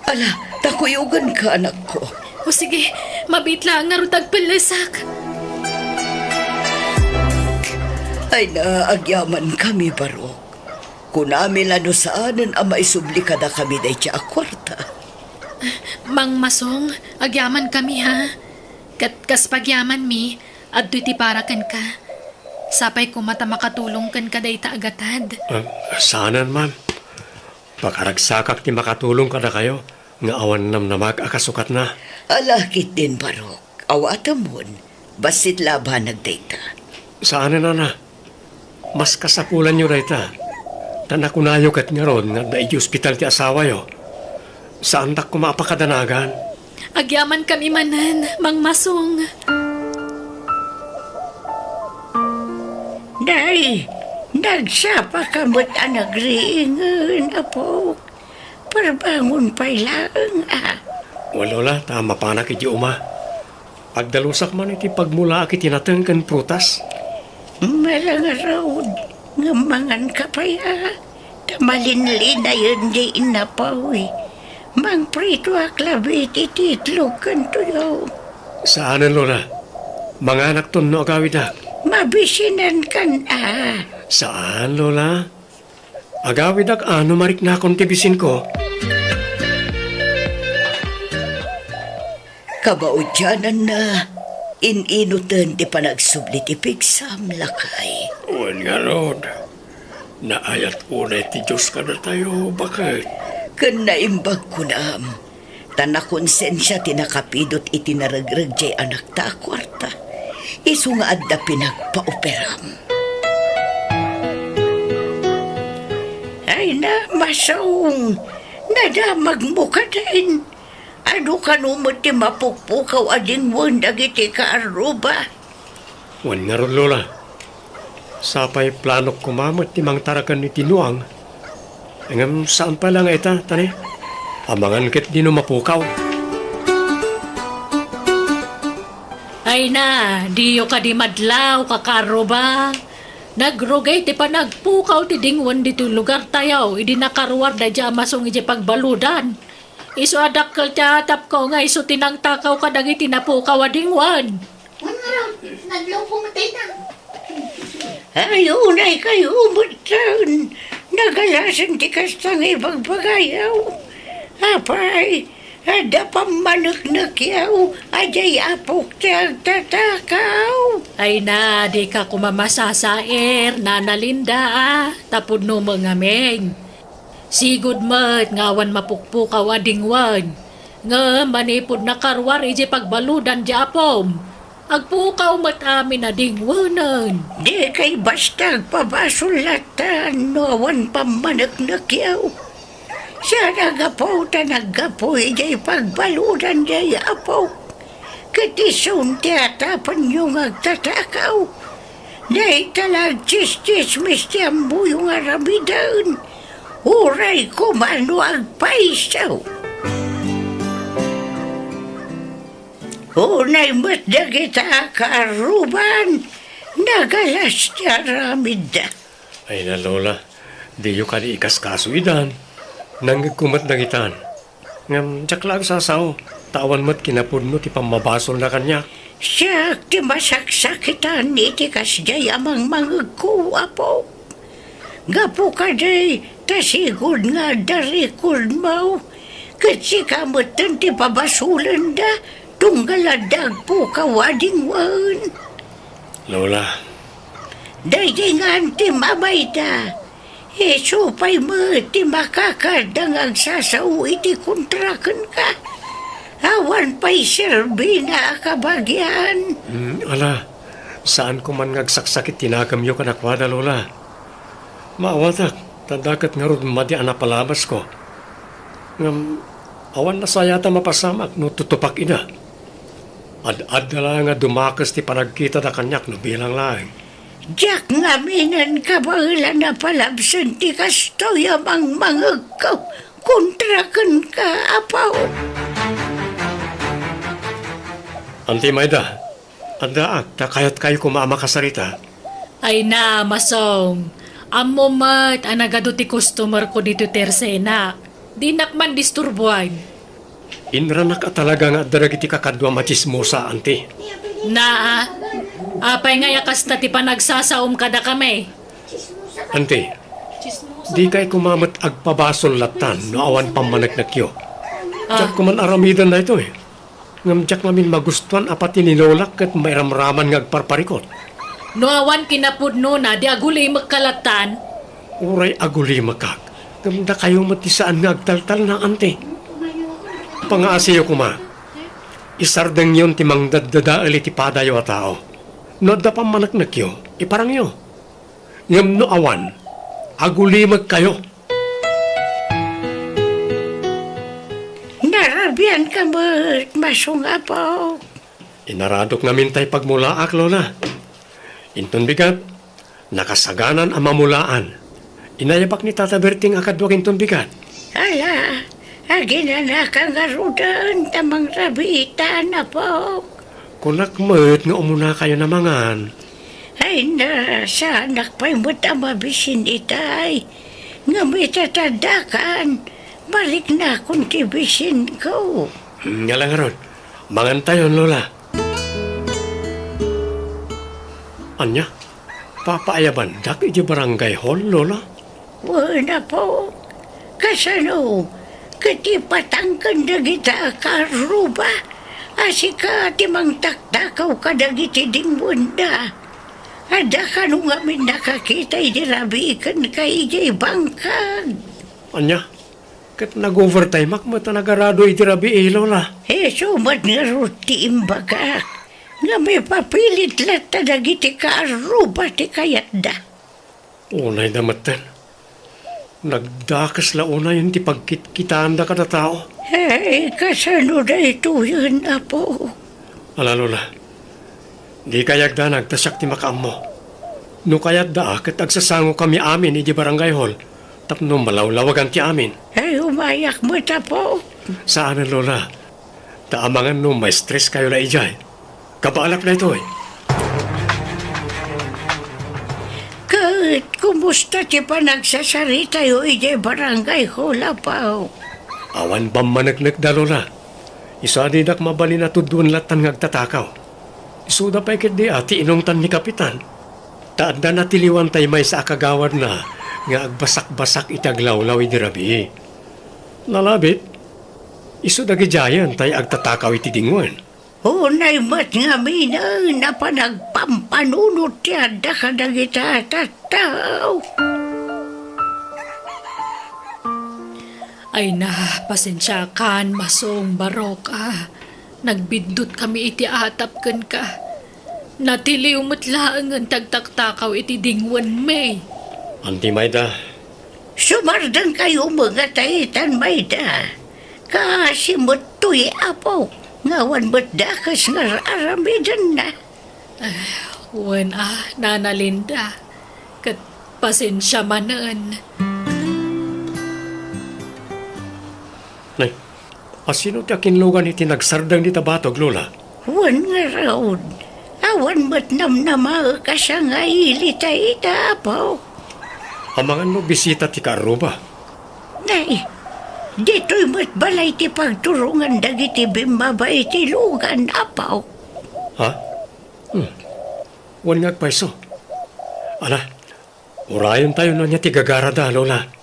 Ala, ta kuyoganka, anakko. O sige, mabiit laeng ngarud ta agpellesak. Ay na, agyamankami, Barok. Kunami la no saanen a maisubli kadakami daydiay a kuarta. Mang Masong, agyamankami, ha? Ket kas pagyamanmi, adtoy ti para kenka. Sapay koma ta makatulong kenka dayta a gatad. Ah, saanen, ma'am. Pakaragsakak ti makatulong kadakayo nga awan namnamag a kasukatna. Ala ketdin, Barok. Awatemon, bassit la a banag dayta. Saanen, nana. Mas kasapulanyo dayta. Ta nakunayo ket ngarud nga adda idiay ospital ti asawayo. Saandak koma a pakadanagan. Agyamankami manen, Mang Masong. Nay, nagsapaka met a nagriingen, apo. Parbangon pay laeng, a. Wen, Lola, ta mapanak idiay uma. Agdalusak man iti pagmulaak iti nateng ken prutas. Malangarud, ngem manganka pay, a. Ta malinlinayen diay innapoy. Mangpritoak labi iti itlog ken tuyo. Saanen, Lola. Manganakton no agawidak. Mabisinankan, a. Saan, Lola. Agawidak a no mariknakon ti bisinko. Kabauddiananna, in-inuten ti panagsubli ti pigsam, lakay. Wen ngarud, naayat unay ti Dios kadatayo, baket. Ken naimbag kunam, ta nakonsensia ti nakapidot iti naregreg diay anakta a kuarta. Isu nga adda pinagpaoperam. Ay na, Masong, nadamagmo kadin. Adu kano met ti mapukpukaw a dingwen dagiti kaarruba? Wen ngarud, Lola. Sapay planok koma met ti mangtaraken iti nuang. Ngem saan pay la nga ita, Tani. Amangan ketdi no mapukaw. Ay na, diyo kadi madlaw, kakaarruba. Nagrugay ti panagpukaw ti dingwen ditoy lugartayo idi nakaruar daydiay a Masong idiay pagbaludan. Isu a dakkel ti atapko nga isu ti nangtakaw kadagiti napukaw a dingwen. Wen ngarud, nadlawko met dayta. Ay, unay kayo metten. Nagalasen ti kasta nga ibagbagayo. Apay, adda pammaneknekyo a diay apok ti agtatakaw. Ay na, dika koma masasair, Nana Linda, a, ta pudno met ngamin. Sigud met nga awan mapukpukaw a dingwen, ngem manipud nakaruar idiay pagbaludan ti apom, agpukaw met amin a dingwenen. Dikay basta agpabasol latta no awan pammaneknekyo. Saan a gapu ta naggapu idiay pagbaludan diay apok. Ket isun ti atapenyo nga agtatakaw. Dayta la agtsistsismis ti ammoyo nga aramiden. Uray koma no agpayso. Unay met dagita a kaarruban, nagalas ti aramidda. Ay na, Lola, diyo kadi ikaskaso idan. Nangngegko met dagitan. Ngem diak la agsasao, ta awan met kinapudno ti pammabasolna kaniak. Siak ti masaksakitan iti kasdiay a mangmangegko, Apo. Gapu kadi ta sigud nga adda rikordmo, ket sika metten ti pabasolenda tunggal adda agpukaw a dingwen. Lola. Daydi ngan ti mamayda. Isu pay met ti makakadda nga agsasao iti kontra kenka. Awan pay serbina a kabagian. Hmm, ala, saan ko man nga agsaksakit ti nakemyo kadakuada, Lola. Maawatak, ta adda ket ngarud madi a napalabasko. Ngem, awan nasayaat a mapasamak no tutupak ida. Ad-adda laeng a dumakes ti panagkitada kaniak no bilang laeng. Diak ngaminen kabaelan a palabsen ti kastoy a mangmangegko kontra kenka, Apo. Anti Mayda, addaak ta kayatkayo koma a makasarita. Ay na, Masong. Ammo met a nagadu ti customer ko ditoy tersenak. Dinak man disturbuan. Inranak a talaga nga adda dagiti kakaduam a tsismosa, anti. Naa, apay ngay a kasta ti panagsasaom kadakami? Anti, dikay koma met agpabasol lattan no awan pammaneknekyo. Ah. Diak koma aramiden daytoy. Ngem diak ngamin magustuan a pati ni Lolak ket mairamraman nga agparparikot. No awan kinapudnona, di agulimekka lattan? Uray agulimekak, ngem dakayo met ti saan nga agtaltalna, anti. Pangaasiyo koma. Isardengyon ti mangdaddadael iti padayo a tao. No adda pammaneknekyo, iparangyo. Ngem no awan, agulimekkayo. Narabianka met, Masong, Apo. Inaradok ngamin tay pagmulaak, Lola. Inton bigat, nakasaganan a mamulaan. Inayabak ni Tata Berting a kaduak inton bigat. Ala, aginanaka ngaruden ta mangrabiitan, Apo. Kunak met nga umunakayon a mangan. Ay na, saanak pay met a mabisin itay. Ngem ita ti addakan, mariknakon ti bisinko. Hmm, ngala ngarud, mangantayon, Lola. Ania? Papaayabandak iti barangay hall, Lola? Wen, Apo. Kasano? Ket ipatangken dagita a kaarruba a sika ti mangtaktakaw kadagiti dingwenda. Adda kano ngamin nakakita idi rabii kenka idiay bangkag. Ania? Ket nag-overtimeak met a nagarado idi rabii, Lola. Isu met ngarud ti imbagak. Ngem ipapilit latta dagiti kaarruba ti kayatda. Unayda metten. Nagdakes la unayen ti pagkitkitaanda kada tao. Ay, kasano daytoyen, Apo? Ala, Lola. Dikay agdanag ta siak ti makaammo. No kayatda, ket agsasangokami amin idiay barangay hall tapno malawlawagan ti amin. Ay, umayak met, Apo. Saanen, Lola. Ta amangan no ma-stress kayo la idiay. Kabaelak daytoy. Ket kumusta ti panagsasaritayo idiay barangay hall, Apo? Awan pammaneknekda, Lola. Isu a didak mabalin a tuddoen lattan nga agtatakaw. Isuda pay ketdi a ti inungtan ni Kapitan. Ta adda natiliwan tay maysa a kagawadna nga agbasakbasak iti aglawlaw idi rabii. Nalabit, isu dagidiayen tay agtatakaw iti dingwen. Unay met ngaminen a panagpampanunot ti adda kadagita a tattao. Ay na, pasensiakan, Masong Barok, a. Nagbiddut kami iti atap kenka. Natiliw met laengen ti agtaktakaw iti dingwenmi. Anti Mayda. Sumardengkayo met nga ta itan, Mayda. Kaasi met toy, Apo, nga awan met dakes nga ar-aramidenna. Ah, wen a, Nana Linda. Ket pasensia manen. Nay, asino ti akinlugan iti nagsardeng dita batog, Lola? Wen ngarud, awan met namnamaek a sangaili ta ita, Apo. Amangan no bisita ti kaarruba? Nay, ditoy met balay ti pagturongan dagiti bimmaba iti lugan, Apo. Ha? Hmm. Wen nga agpayso. Ala, urayentayo no ania ti gagarada, Lola.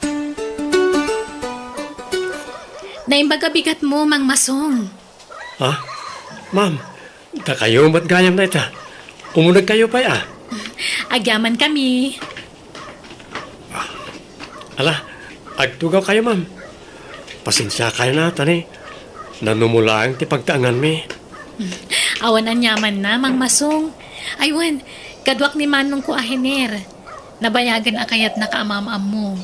Naimbag a bigatmo, Mang Masong. Ha? Ma'am, dakayo met gayam dayta. Umunegkayo pay, a. Agyamankami. Ala, agtugawkayo, ma'am. Pasensiakayo na, ta ni, nanumulaeng ti pagtaenganmi. Awan aniamanna, Mang Masong. Ay wen, kaduak ni manongko a Hener. Nabayagen a kayatnaka a maam-ammo.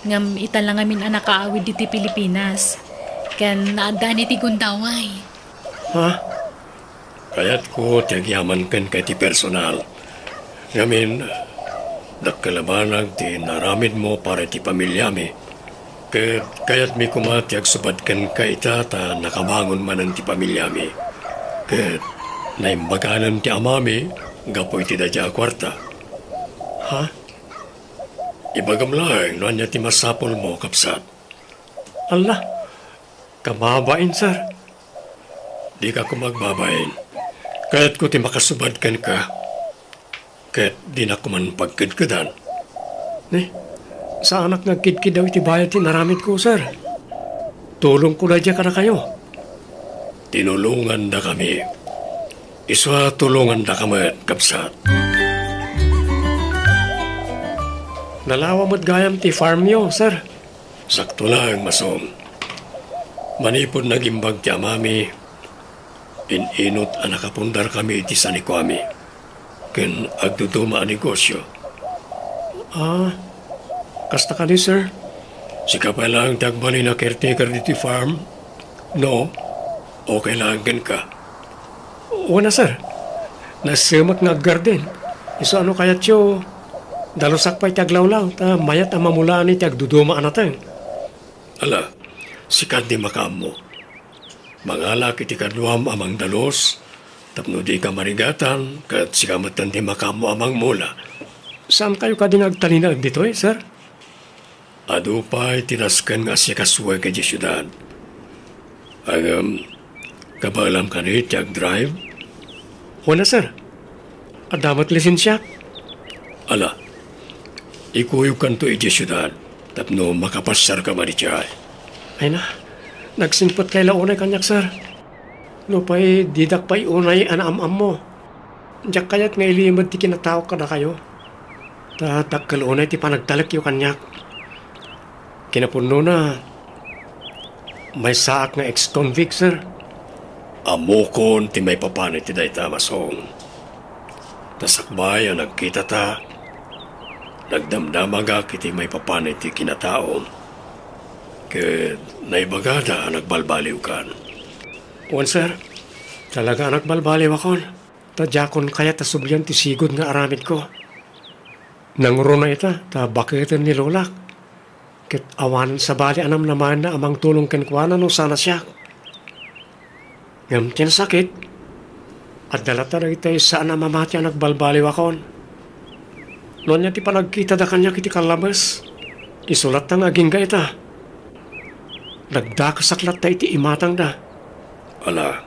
Ngem ita la ngamin a nakaawid ditoy Pilipinas. Ken naaddan iti gundaway. Ha? Kayatko ti agyaman kenka iti personal. Ngamin, Dakkel a banag ti naaramidmo para iti pamiliami. Ket kayatmi koma ti agsubad kenka ita ta nakabangon manen ti pamiliami. Ket naimbaganen ti amami gapu iti daydiay a kuarta. Ha? Ibagam laeng no ania ti masapulmo, kabsat. Alla, kababain, sir. Dika koma agbabain. Kayatko ti makasubad kenka. Ket dinak koman pagkedkedan. Ni, saanak nga agkidkiddaw iti bayad ti inaramidko, sir. Tulongko daydiay kadakayo. Tinulongandakami. Isu a tulongandaka met, kabsat. Nalawa met gayam ti farmyo, sir. Sakto laeng, Masong. Manipud nagimbag ti amami, in-inut a nakapundarkami iti sanikuami ken agduduma a negosio. Ah, kasta kadi, sir? Sika pay laeng ti agbalin a caretaker ditoy farm? No? Okay laeng kenka? Wen a, sir. Nasemek nga aggarden. Isu a no kayatyo, dalusak pay ti aglawlaw, ta mayat a mamulaan iti agduduma a nateng. Ala, sika ti makaammo. Mangalak iti kaduam a mangdalus, tapno dika marigatan, ket sika metten ti makaammo a mangmula. Saankayo kadi nga agtalinaed ditoy, sir? Adu pay ti nasken nga asikasuek idiay siudad. Ngem, kabaelam kadi ti agdrive? Wen a, sir. Adda met lisensiak. Ala, ikuyogkanto idiay siudad tapno makapasiarka madiay. Ay na, nagsingpetkay la unay kaniak, sir. Nupay didak pay unay a naam-ammo, diak kayat nga ilimed ti kinataok kadakayo. Ta dakkel unay ti panagtalekyo kaniak. Kinapudnona, maysaak nga ex-convict, sir. Ammokon ti maipapan iti dayta, Masong. Ta sakbay a nagkitata, nagdamdamagak iti maipapan iti kinataom. Ket naibagada a nagbalbaliwkan. Wen, sir. Talaga a nagbalbaliwakon. Ta diakon kayat a sublian ti sigud nga aramidko. Nangruna ita ta baketen ni lolak. Ket awanen sabali a namnamaenna a mangtulong kenkuana no saan a siak. Ngem ti nasakit, adda latta dagiti saan a mamati a nagbalbaliwakon. No ania ti panagkitada kaniak iti kallabes, isu latta nga agingga ita. Nagdakasak latta iti imatangda. Ala,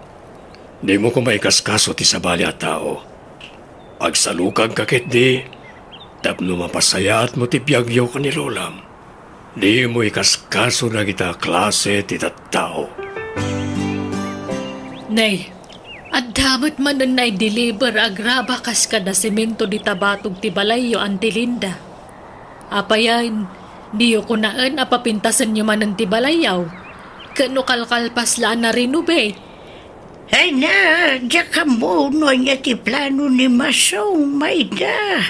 dimo koma ikaskaso ti sabali a tao. Agsalukagka ketdi tapno mapasayaatmo ti biagyo ken ni lolam. Dimo ikaskaso dagita klase ti tattao. Nay, adda met manen naideliver a graba kas kada semento dita batog ti balayyo, Auntie Linda. Apayen, diyo kunaen a papintasenyo manen ti balayyaw? Ket no kalkalpas la a na-renovate? Ay na, diak ammo no ania ti plano ni Masong, Mayda.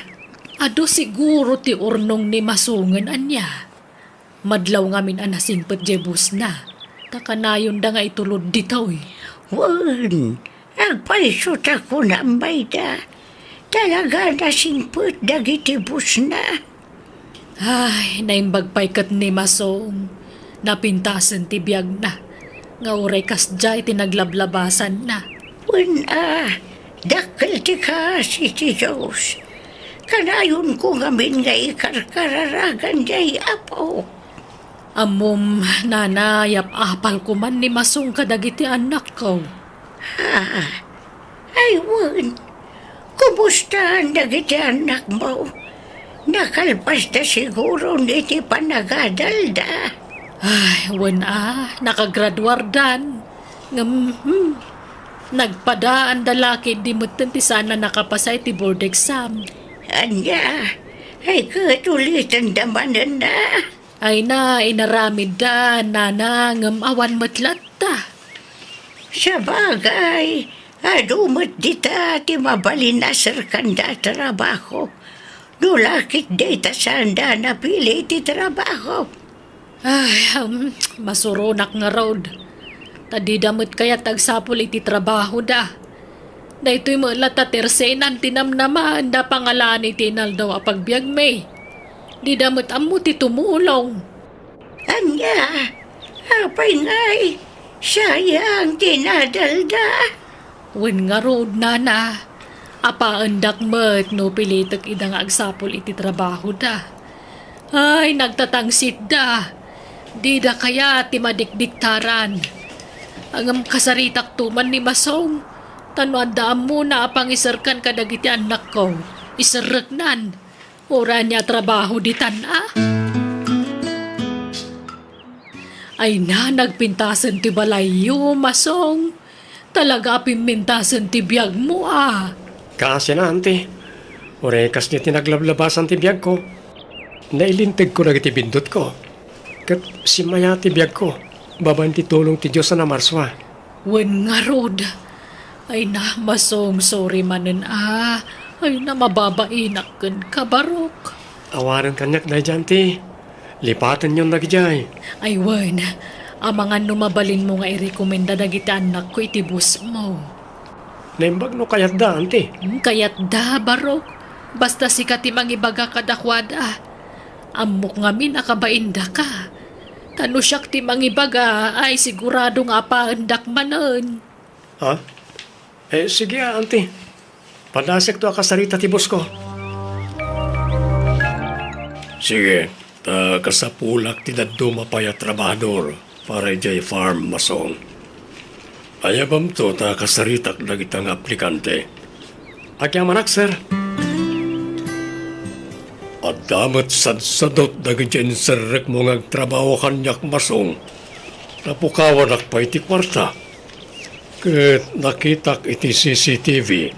Adu siguro ti urnong ni Masongen ania. Madlaw ngamin a nasingpet diay busna, ta kanayonda nga itulod ditoy. Wen, agpayso ta kunam, Mayda. Talaga a nasingpet dagiti busna. Ay, naimbag pay ket ni Masong. Napintasen ti biagna, nga uray kasdiay ti naglablabasanna. Wen a, dakkel ti kaasi ti Dios. Kanayonko ngamin nga ikarkararagan diay Apo. Ammom, nana, yap-apalko man ni Masong kadagiti annakko. Ha? Ay, wen. Kumustaan dagiti annakmo? Nakalpasda siguron iti panagadalda. Ay, wen a, nakagraduardan. Ngem, hmm, nagpadaanda la ketdi metten ti saan a nakapasa iti board exam. Ania? Ay, ket ulitenda manen a? Ay na, inaramidda, nana, ngem awan met latta. Sabagay, adu met dita ti mabalin a serkanda a trabaho. No la ket dayta saanda a napili ti trabaho. Ay, um, masuronak ngarud. Ta dida met kayat agsapul iti trabahoda. Daytoy met latta ti ersenan ti namnama, anda pangalaan iti inaldaw a pagbiagmi. Dida met ammo ti tumulong. Ania? Apay nay, sayang ti nadalda. Wen ngarud, nana, apaendak met no pilitek ida nga agsapul iti trabahoda. Ay, nagtatangsitda. Dida kayat ti madikdiktaran. Ngem kasaritakto man ni Masong, ta no adda ammona a pangiserkan kadagiti annakko, iserreknan. Uray ania a trabaho ditan a? Ay na, nagpintasen ti balayyo, Masong. Talaga a pimmintasen ti biagmo a. Kaasina, anti. Uray kasdi ti naglablabasan ti biagko. Nailintegko dagiti bindutko. Ket simaya ti biagko babaen ti tulong ti Dios a namarsua. Wen ngarud, ay na, Masong, sorry manen a. Ay na, mababainak kenka, Barok. Awanen kaniak daydiay, anti. Lipatenyon dagidiay. Ay wen, amangan no mabalinmo nga irekomenda dagiti annakko iti bossmo. Naimbag no kayatda, anti. Hmm, kayatda, Barok. Basta sika ti mangibaga kadakuada. Ammok ngamin a kabaindaka. Ta no siak ti mangibaga, ay sigurado nga apaendak manen. Ha? Eh, sige, anti. Padasekto a kasarita ti boss ko. Sige, ta kasapulak ti dadduma pay a trabahador para idiay farm, Masong. Ayabamto ta kasaritak dagita nga aplikante. Agyamanak, sir. Adda met sadsadot dagiti inserrekmo nga agtrabaho kaniak, Masong. Napukawanak pay ti kuarta. Ket nakitak iti C C T V,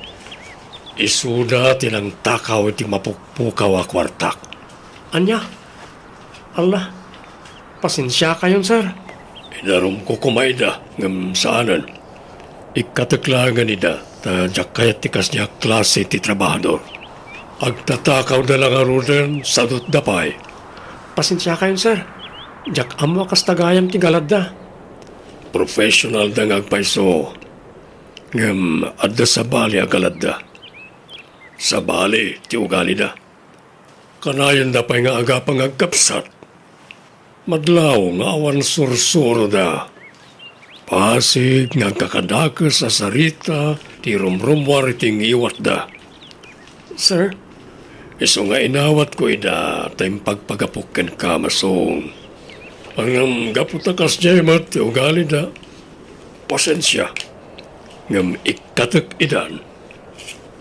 isuda ti nangtakaw iti mapukpukaw a kuartak. Ania? Alla, pasensiakayon, sir. Inarumko koma ida, ngem saanen. Ikkatek laengen ida, ta diak kayat ti kasdiay a klase ti trabahador. Agtatakawda la ngaruden, sadotda pay. Pasensiakayon, sir. Diak ammo a kasta gayam ti galadda. Professionalda nga agpayso. Ngem adda sabali a galadda. Sabali ti ugalida. Kanayonda pay nga agapa nga agkabsat. Madlaw nga awan sursuroda. Pasig nga agkakadakes a sarita ti rumrummuar iti ngiwatda. Sir? Isu nga inawatko ida ta impagpagapok kenka, Masong. Ngem gapu ta kasdiay met ti ugalida, pasensia. Ngem ikkatek idan.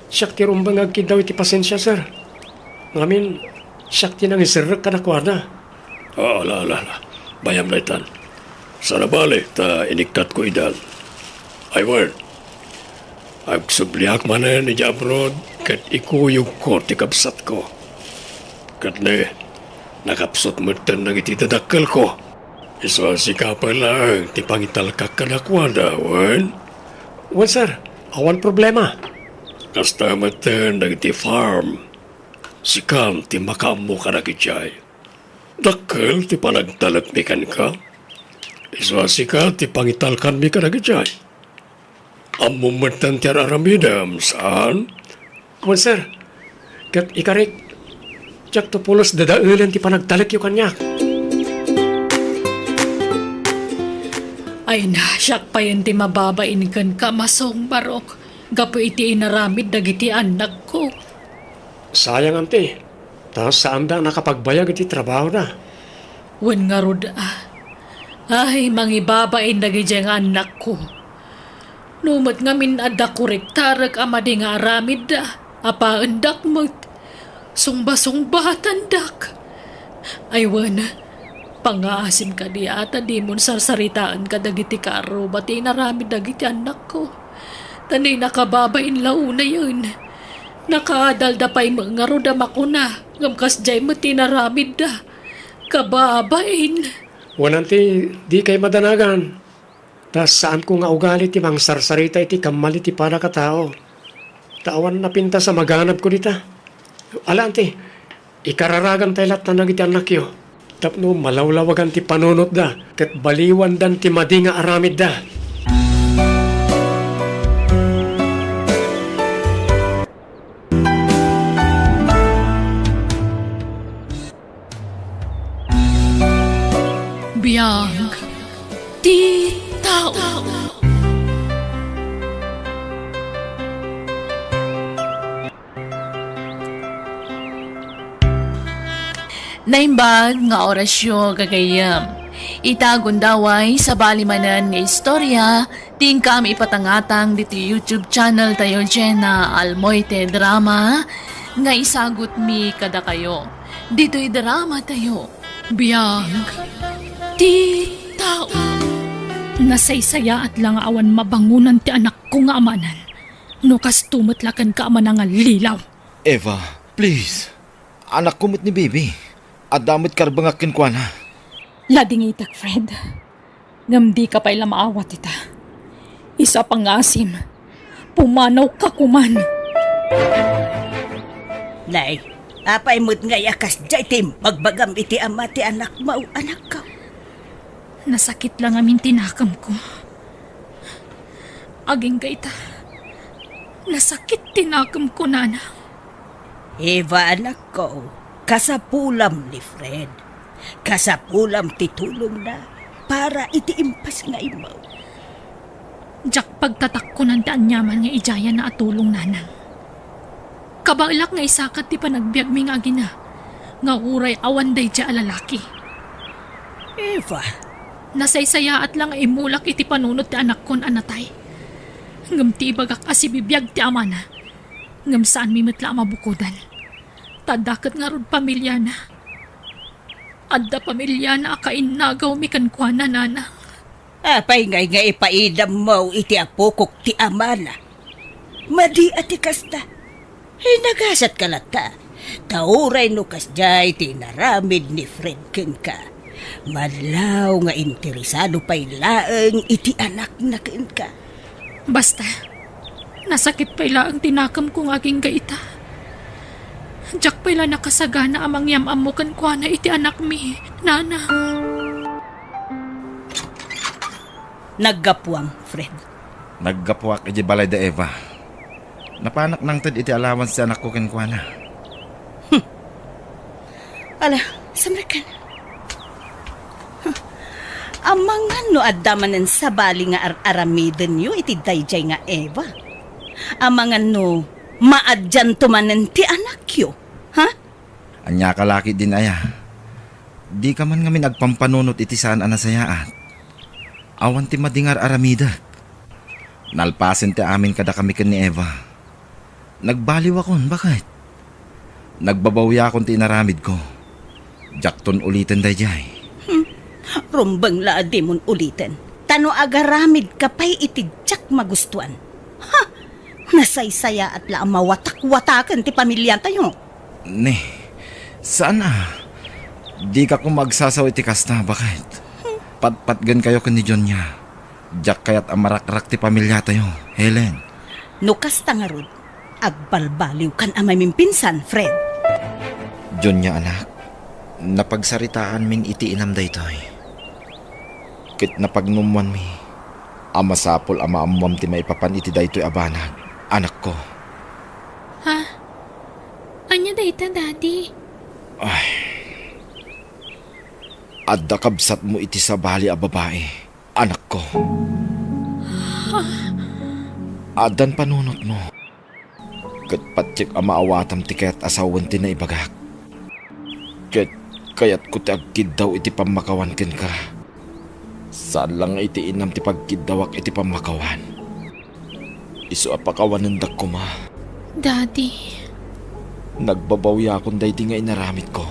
Siak ti rumbeng nga agkiddaw iti pasensia, sir. Ngamin, siak ti nangiserrek kadakuada. Ah, ala, ala, ala. Bayam daytan. Saan a bale ta inikkatko idan. Ay wen, agsubliak manen idiay abroad ket ikuyogko ti kabsatko. Ket ne, nakapsut metten dagiti dadakkelko. Isu a sika pay laeng ti pangitalkak kadakuada, wen? Wen, sir. Awan problema. Kasta metten dagiti farm. Sikan ti makaammo kadagidiay. Dakkel ti panagtalekmi kenka. Isu a sika ti pangitalkanmi kadagidiay. Ammom metten ti ar-aramidem, saan? Wen, sir. Ket ikarik, diakto pulos dadaelen ti panagtalekyo kaniak. Ay na, siak payen ti mababain kenka, Masong Barok, gapu iti inaramid dagiti annakko. Sayang, anti, ta saanda a nakapagbayag iti trabahoda. Wen ngarud a. Ay, mangibabain dagidiay nga annakko. No met ngamin adda kurektarek a madi nga aramidda, apaendak met. Sungba-sungbatandak. Ay wen, pangngaasim kadi a ta dimon sarsaritaen kadagiti kaarruba ti inaramid dagiti annakko. Ta ni nakababain la unayen. Nakaadalda pay met ngarud a makuna, ngem kasdiay met ti inaramidda. Kababain. Wen, anti, dikay madanagan. Ta saanko nga ugali ti mangsarsarita iti kammali ti padakatao. Ta awan napintas a maganabko dita. Ala, anti, ikararagantay lattan dagiti annakyo tapno malawlawagan ti panunotda ket baliwandan ti madi nga aramidda. Biag ti tao. Naimbag nga orasyo, gagayyem. Ita gundaway, sabali manen nga istorya, ti inkam ipatangatang ditoy YouTube channel tayo, Jenna Almoite Drama, nga isagutmi kadakayo. Ditoy drama tayo, Biag ti tao. Nasaysayaat la nga awan mabangonan ti anakko nga amanan. No kasto met la kenka a manangallilaw. Eva, please. Anakko met ni Bibi. Adda met karbengak kenkuana. Ladingitek, Fred. Ngem dika pay la maawat ita. Isu a pangngasim, pumanawka koman. Nay, apay met ngay a kasdiay ti imbagbagam iti ama ti anakmo, anakko? Nasakit la ngamin ti nakemko. Agingga ita, nasakit ti nakemko, nanang. Eva, anakko, kasapulam ni Fred. Kasapulam ti tulongna para iti impas nga immaw. Diak pagtatakkonan ti aniaman nga idiayanna a tulong, nanang. Kabaelak nga isakat ti panagbiagmi nga agina, nga uray awan daydiay a lalaki. Eva. Nasaysayaat la nga immulak iti panunot ti anakkon a natay. Ngem ti ibagak a sibibiag ti amana, ngem saanmi met la a mabukodan. Ta adda ket ngarud pamiliana. Adda pamiliana a kainnagawmi kenkuana, nanang. Apay ngay nga ipaidammo iti apokok ti amana? Madi a ti kasta. Ay, nagasatka latta. Ta uray no kasdiay ti inaramid ni Fred kenka, madlaw nga interesado pay laeng iti anakna kenka. Basta, nasakit pay laeng ti nakemko nga agingga ita. Diak pay la nakasagana a mangyam-ammo kenkuana iti anakmi, nanang. Naggapuam, Fred. Naggapuak idiay balay da Eva. Napanak nangted iti allowance ti anakko kenkuana. Hmm. Ala, samreken. Huh. Amangan no adda manen sabali nga ar-aramidenyo iti daydiay nga Eva. Amangan no maaddianto manen ti anakyo. Ha? Ania ka la ketdin aya? Dika man ngamin agpampanunot iti saan a nasayaat. Awan ti madi nga ar-aramidek. Nalpasen ti amin kadakami ken ni Eva. Nagbaliwakon, baket. Nagbabawiakon ti inaramidko. Diakton uliten daydiay. Hmm. Rumbeng la a dimon uliten. Ta no agaramidka pay iti diak magustuan. Ha! Nasaysayaat la a mawatakwataken ti pamiliatayo. Ne, saan a. Dika koma agsasaw iti kasta, baket. Patpatgenkayo ken ni Jonia. Diak kayat a marakrak ti pamiliatayo, Helen. No kasta ngarud, agbalbaliwkan a mamimpinsan, Fred. Jonia, anak, napagsaritaanmin iti inam daytoy. Ket napagnummoanmi a masapul a maammoam ti maipapan iti daytoy a banag, anakko. Ha? Ania dayta, Daddy? Ay. Adda kabsatmo iti sabali a babai, anakko. Ha? Addan panunotmo. Ket patiek a maawatam ti kayat a sawen ti naibagak. Ket kayatko ti agkiddaw iti pammakawan kenka. Saan la nga iti inam ti pagkiddawak iti pammakawan. Isu a pakawanendak koma. Daddy. Nagbabawiakon daydi nga inaramidko.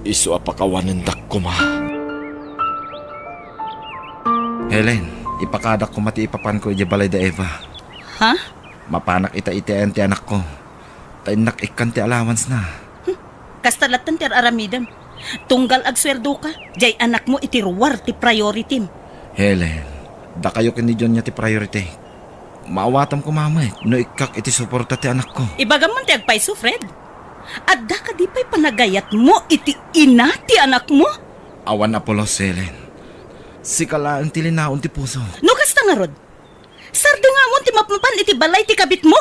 Isu a pakawanendak koma. Helen, ipakadak koma ti ipapanko idiay balay da Eva. Ha? Mapanak ita iti ayan ti anakko. Ta innak ikkan ti allowance na. Hmm. Kasta latten ti ar-aramidem. Tunggal agsueldoka, diay anakmo iti ruar ti priority-m. Helen, dakayo ken ni Jonia ti priority. Maawatam koma met no ikkak iti suporta ti anakko. Ibagam man ti agpayso, Fred. Adda kadi pay panagayatmo iti ina ti anakmo? Awan a pulos, Helen. Sika laeng ti linaon ti puso. No kasta ngarud, sardengamon ti mapmapan iti balay ti kabitmo.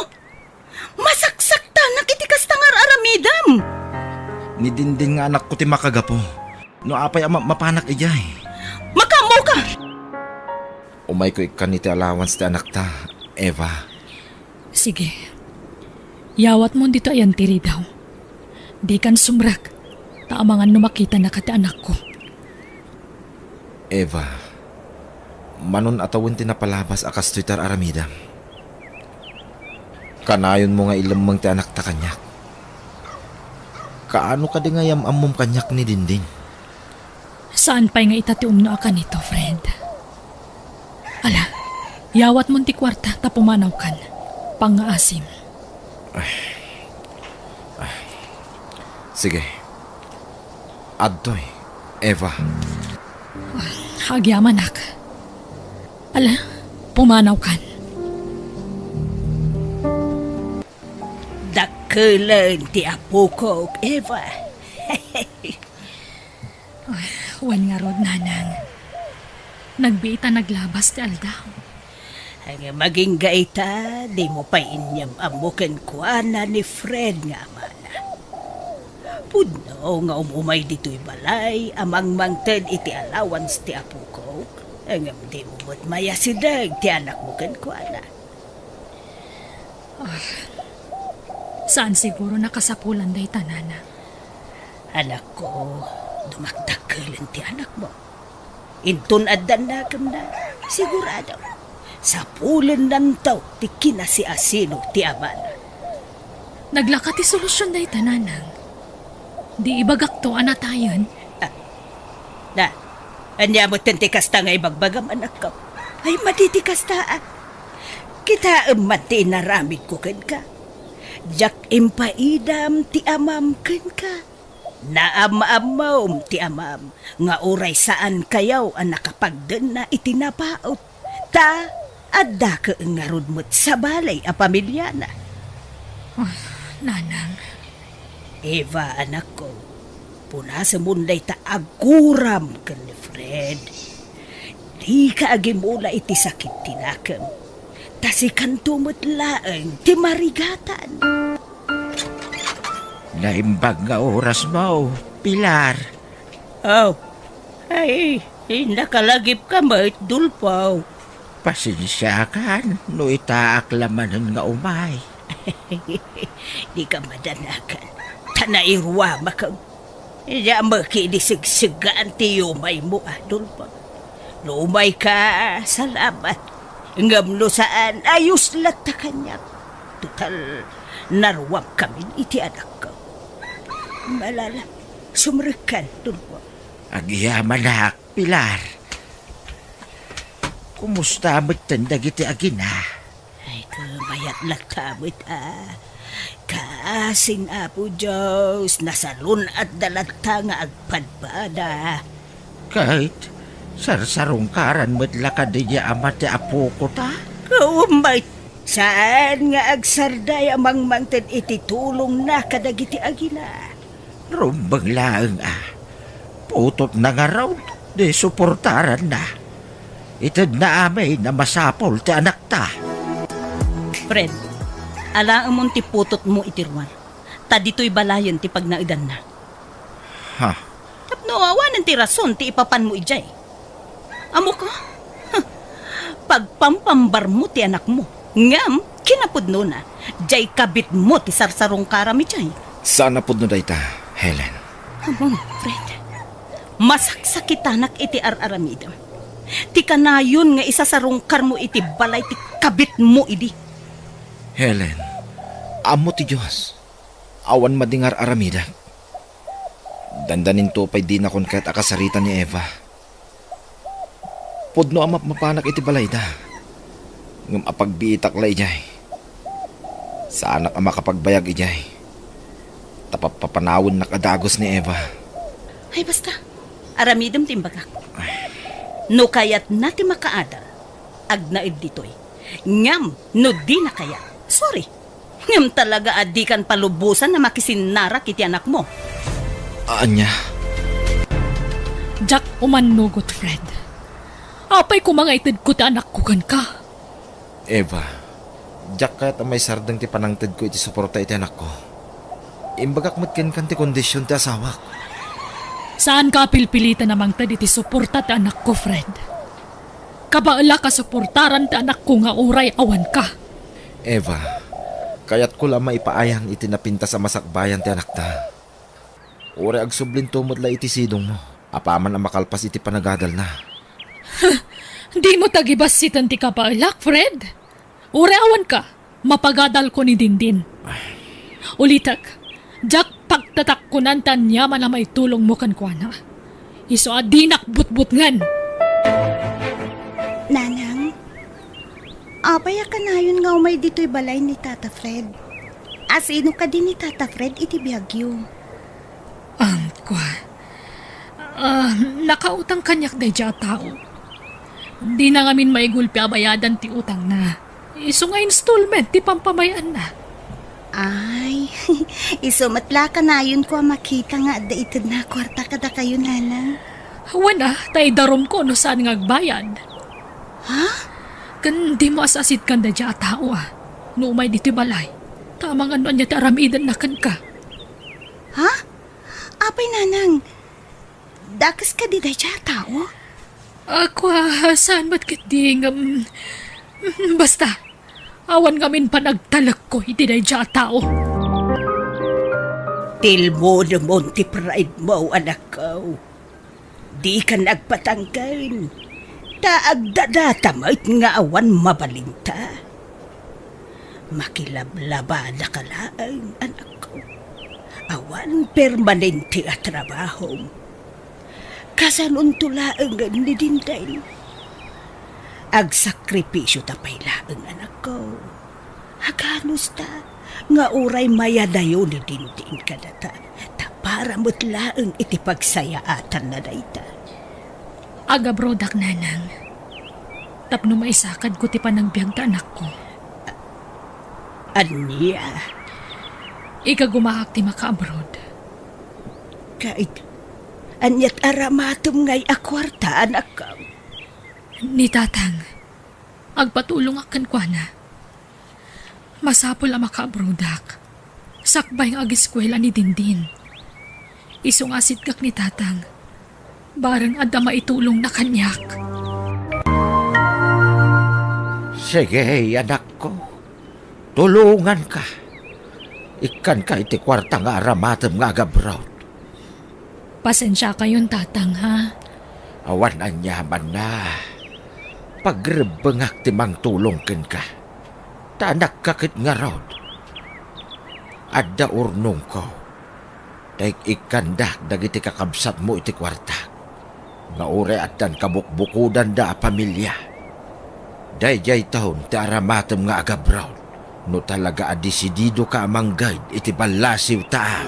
Masaksaktanak iti kasta nga ar-aramidem. Ni Dindin nga anakko ti makagapu. No apay a ma-, mapanak idiay? ka! Umayko ikkan iti allowance ti anakta, Eva. Sige. Yawatmon ditoy ayan ti ridaw. Dikan sumrek, ta amangan no makitanaka ti anakko. Eva, manon a tawen ti napalabas a kastoy ti ar-aramidem. Kanayonmo nga ilemmeng ti anakta kaniak. Kaano kadi nga yam-ammom kaniak ni Dindin? Saan pay nga ita ti umno a kanito, Fred. Ala, yawatmon ti kuarta ta pumanawkan. Pangngaasim. Sige. Adtoy, Eva. Agyamanak. Ala, pumanawkan. Dakkelen ti apokok, Eva. Ay, wen ngarud, Nanang. Nagbiit a naglabas ti aldaw. Ngem agingga ita, dimo pay inyam-ammo kenkuana ni Fred nga amana. Pudno nga umumay ditoy balay a mangmangted iti allowance ti apokok, ngem dimo met mayasideg ti anakmo kenkuana. Ah, saan siguro nakasapulan dayta, Nana? Anakko, dumakdakkelen ti anakmo. Inton addan nakemna, sigurado, sapulennanto ti kinasiasino ti amana. Naglaka ti solusion dayta, Nanang. Di ibagakto a natayen. Ah, na, ania metten ti kasta nga ibagbagam, anakko? Ay, madi ti kasta, ah. Kitaem man ti inaramidko kenka. Diak impaidam ti amam kenka. Naam-ammom ti amam nga uray saankayo a nakapagdenna iti napaut, ta adda ket ngarud met sabali a pamilyana. Ah, Nanang. Eva, anakko, punasemon dayta a guram ken ni Fred. Dika agimula iti sakit ti nakem, ta sikanto met laeng ti marigatan. Naimbag nga orasmo, Pilar. Oh, ay, nakalagipka met, Dolfo. Pasensiakan no itaak la manen nga umay. Dika madanagan, ta nairuamakem. Diak met idi segsegaan ti yumaymo, Dolfo. No umayka, salamat. Ngem no saan, ayos latta kaniak. Total, naruamkamin iti anakko. Malala, sumrekkan, Dolfo. Agyamanak, Pilar. Kumusta metten dagiti agina? Ay, kumayat latta met, a. Kasin Apo Dios, nasalun-atda latta nga agpadpada. Ket, sarsarungkaran met la kadi nga ama ti apokota? Ket umay, saan nga agsarday a mangmangted iti tulongna kadagiti agina. Rumbeng laeng a. Putotna ngarud, di suportaranna. Itedna amin a masapul ti anakta. Fred, alaemon ti putotmo iti ruar, ta ditoy balayen ti pagnaedanna. Ha? Tapno awanen ti rason ti ipapanmo idiay. Ammok, ha? Pagpampambarmo ti anakmo. Ngem, kinapudnona, diay kabitmo ti sarsarungkaram idiay. Saan a pudno dayta, Helen. Ammom, Fred. Masaksakitanak iti ar-aramidem. Ti kanayon nga isasarungkarmo iti balay ti kabitmo idi. Helen, ammo ti Dios. Awan madi nga ar-aramidek. Dandaninto pay dinakon ket a kasarita ni Eva. Pudno a mapmapanak iti balayda. Ngem apagbiitak la idiay. Saanak a makapagbayag idiay. Ta papapanawennak a dagus ni Eva. Ay, basta. Aramidem ti imbagak. No kayatna ti makaadal, agnaed ditoy. Ngem no dina kayat, sorry. Ngem talaga a dikan palubosan a makisinnarak iti anakmo. Ania? Diak umannugot, Fred. Apay koma nga itedko ti anakko kenka? Eva, diak kayat a maisardeng ti panangtedko iti suporta iti anakko. Imbagak met kenka ti kondision ti asawak. Saanka a pilpilitan a mangted iti suporta ti anakko, Fred. Kabaelak a suportaran ti anakko nga uray awanka. Eva, kayatko la a maipaayam iti napintas a masakbayan ti anakta. Uray agsublinto met la iti sidongmo, apaman a makalpas iti panagadalna. Dimo ta gibassiten ti kabaelak, Fred. Uray awanka, mapagadalko ni Dindin. Ulitek, diak pagtatakkonan ti aniaman a maitulongmo kenkuana. Isu a dinak butbutngen. Nanang, apay a kanayon nga umay ditoy balay ni Tata Fred? Asino kadi ni Tata Fred iti biagyo? Angkua. Ah, nakautang kaniak daydiay a tao. Dina ngamin maigulpi a bayadan ti utangna. Isu nga installment ti pampamay-anna. Ay, isu met la kanayonko a makita nga adda itedna a kuarta kadakayo, Nanang. Wen a, ta idarumko no saan nga agbayad. Ha? Ken dimo as-asidkan daydiay a tao a, no umay ditoy balay, ta amangan no ania ti aramidenna kenka. Ha? Apay, Nanang, dakes kadi daydiay a tao? Ako a, saan met ketdi ngem, basta, awan ngamin panagtalekko iti daydiay a tao. Tilmonemon ti pride mo, anakko. Dika nagpatangken, ta agdadata met nga awan mabalinta. Makilablabadaka laeng, anakko. Awan permanente a trabahom. Kasanonto laengen ni Dindin. Agsakripisio ta pay laeng, anakko. Aganusta nga uray mayadayo ni Dindin kadata, ta para met laeng iti pagsayaatanna dayta. Agabrodak, Nanang, tapno maisakadko ti panagbiag ta anakko. Ania? Igagumaak ti makaabroad. Ket aniat aramatem ngay a kuarta, anakko? Ni Tatang, agpatulongak kenkuana. Masapul a makaabrodak, sakbay nga ageskuela ni Dindin. Isu nga asiddek ni Tatang, bareng adda maitulongna kaniak. Sige, anakko. Tulonganka. Ikkanka iti kuarta nga aramatem nga agabroad. Pasensiakayon, Tatang, ha? Awan aniamanna. Pagrebbengak ti mangtulong kenka. Ta anakka ket ngarud. Adda urnongko. Ta ik-ikkandak dagiti kakabsatmo iti kuartak, nga uray addan kabukbukodanda a pamilia. Daydiay taon ti aramatem nga agabroad, no talaga a desididoka a mangged iti ballasiw ta.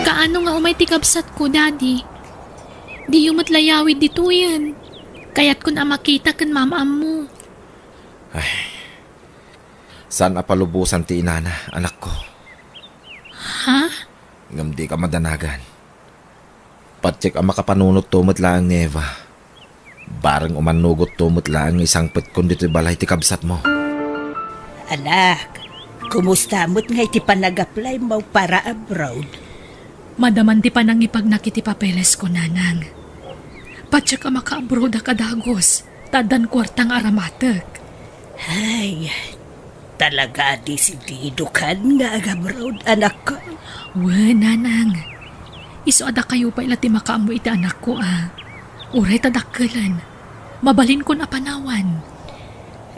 Kaano nga umay ti kabsatko, Daddy? Diyo met layawid ditoyen. Kayatkon a makita ken maam-ammo. Ay, saan a palubosan ti inana, anakko. Ha? Ngem dika madanagan. Patiek a makapanunotto met laeng ni Eva. Bareng umannugotto met laeng nga isangpetkon ditoy balay ti kabsatmo. Anak, kumusta met ngay ti panag-apply mo para abroad? Madaman ti panangipagnak iti papelesko, Nanang. Patiek a makaabroadak a dagus, ta addan kuarta nga aramatek. Ay, talaga a desididokan nga agabroad, anakko? Wen, Nanang. Isu a dakayo pay la ti makaammo iti anakko a, uray ta dakkelen, mabalinkon a panawan.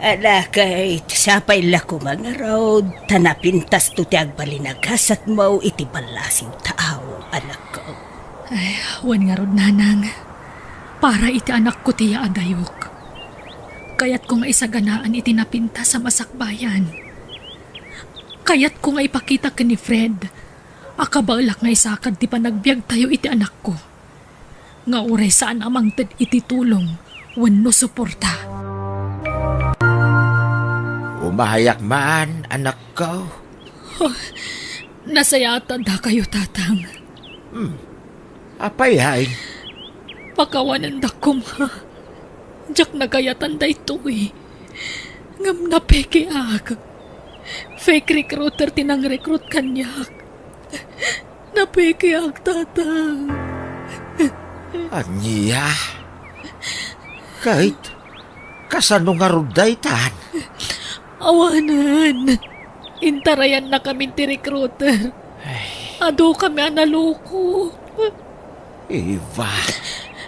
Ala, ket sapay la koma ngarud, ta napintasto ti agbalin a gasatmo iti ballasiw taaw, anakko. Ay, wen ngarud, Nanang. Para iti anakko ti yaadayok. Kayatko nga isaganaan iti napintas a masakbayan. Kayatko nga ipakita ken ni Fred a kabaelak nga isakad ti panagbiagtayo iti anakko, nga uray saan a mangted iti tulong wenno suporta. Umayak man, anakko. Oh, nasayaat dakayo, Tatang. Hmm. Apay, hain? Pakawanendak koma. Diak nagayatan daytoy. Ngem napekeak. Fake recruiter ti nangrecruit kaniak. Napekeak, Tatang. Ania? Kayat, kasano ngarud daytan? Awanen. Intarayannakami ti recruiter. Ay. Adu kami a naluko. Eva.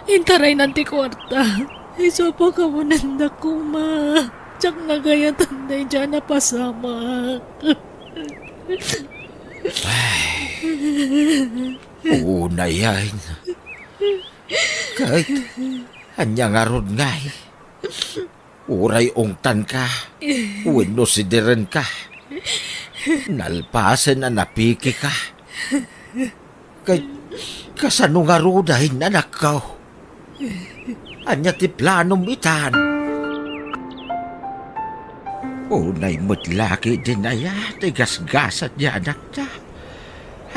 Intaraynan ti kuarta. Isu a pakawanendak koma. Diak nagayatan daydiay a napasamak. Ay. Unayen. Ket, ania ngarud ngay? Uray ungtanka, wenno sidirenka. Nalpasen a napikika. Ket, kasano ngaruden, anakko? Ania ti planom itan? Unay met la ketdin aya ti gasgasat ti anakta.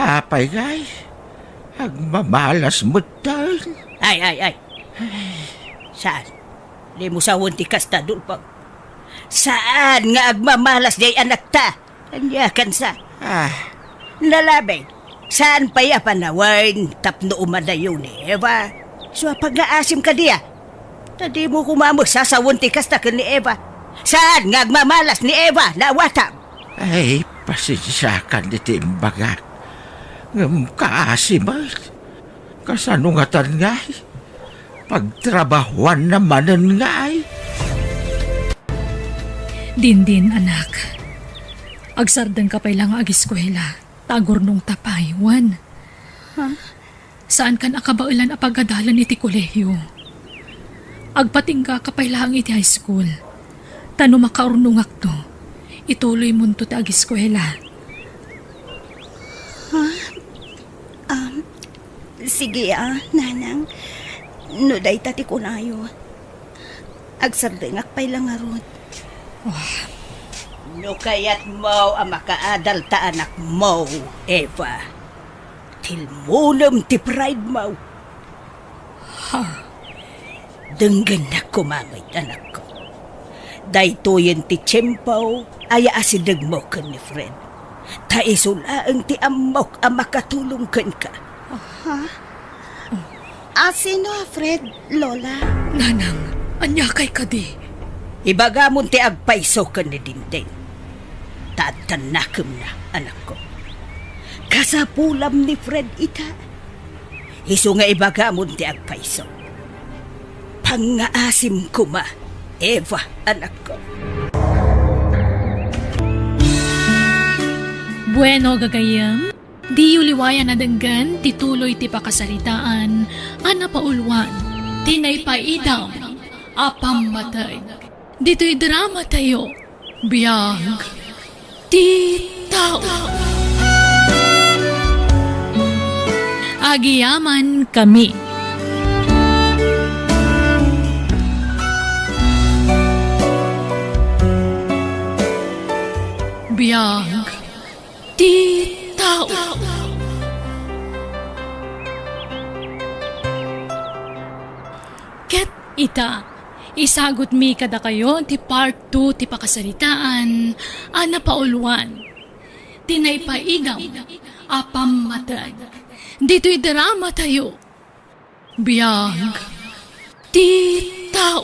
Apay ngay, agmamalas metten. Ay, ay, ay. Saan? Dimo sawen ti kasta, Dulpag. Saan nga agmamalas diay anakta? Ania kansa? Ah. Nalabay, saan pay a panawen tapno umadayo ni Eva? Isu a pangngaasim kadi a. Ta dimo koma met sasawen ti kasta ken ni Eva. Saan nga agmamalas ni Eva, nawatam? Ay, pasensiakan iti imbagak. Ngem kaasi met. Kasano ngatan ngay? Pagtrabahuanna manen ngay? Dindin, anak. Agsardengka pay la nga agiskuela. Ta agurnongta pay, wen? Ha? Saankan a kabaelan a pagadalan iti kolehio. Agpatinggaka pay laeng iti high school. Ta no makaurnongakto, ituloymonto ti agiskuela. Ha? Um, sige, ah, nanang. No dayta ti kunayo, agsardengak pay la ngarud. Wah. No kayatmo a makaadal ta anakmo, Eva, tilmonem ti pride mo. Ha? Denggennak koma met, anakko. Daytoyen ti tiempo a yaasidegmo ken ni Fred. Ta isu laeng ti ammok a makatulong kenka. Ha? Asino a Fred, Lola? Nanang, aniakay kadi? Ibagamon ti agpayso ken ni Dindin. Ta adda nakemna, anakko. Kasapulam ni Fred ita. Isu nga ibagamon ti agpayso. Pangngaasim koma, Eva, anakko. Bueno, gagayyem, diyo liwayan a denggen ti tuloy ti pakasaritaan a napauluan ti naipaidam a pammateg. Ditoy dramatayo, Biag ti Tao. Agyamankami. Biag ti Tao. Ket ita, isagutmi kadakayo ti part two ti pakasaritaan a napauluan ti naipaidam a pammateg. Ditoy dramatayo, Biag ti Tao.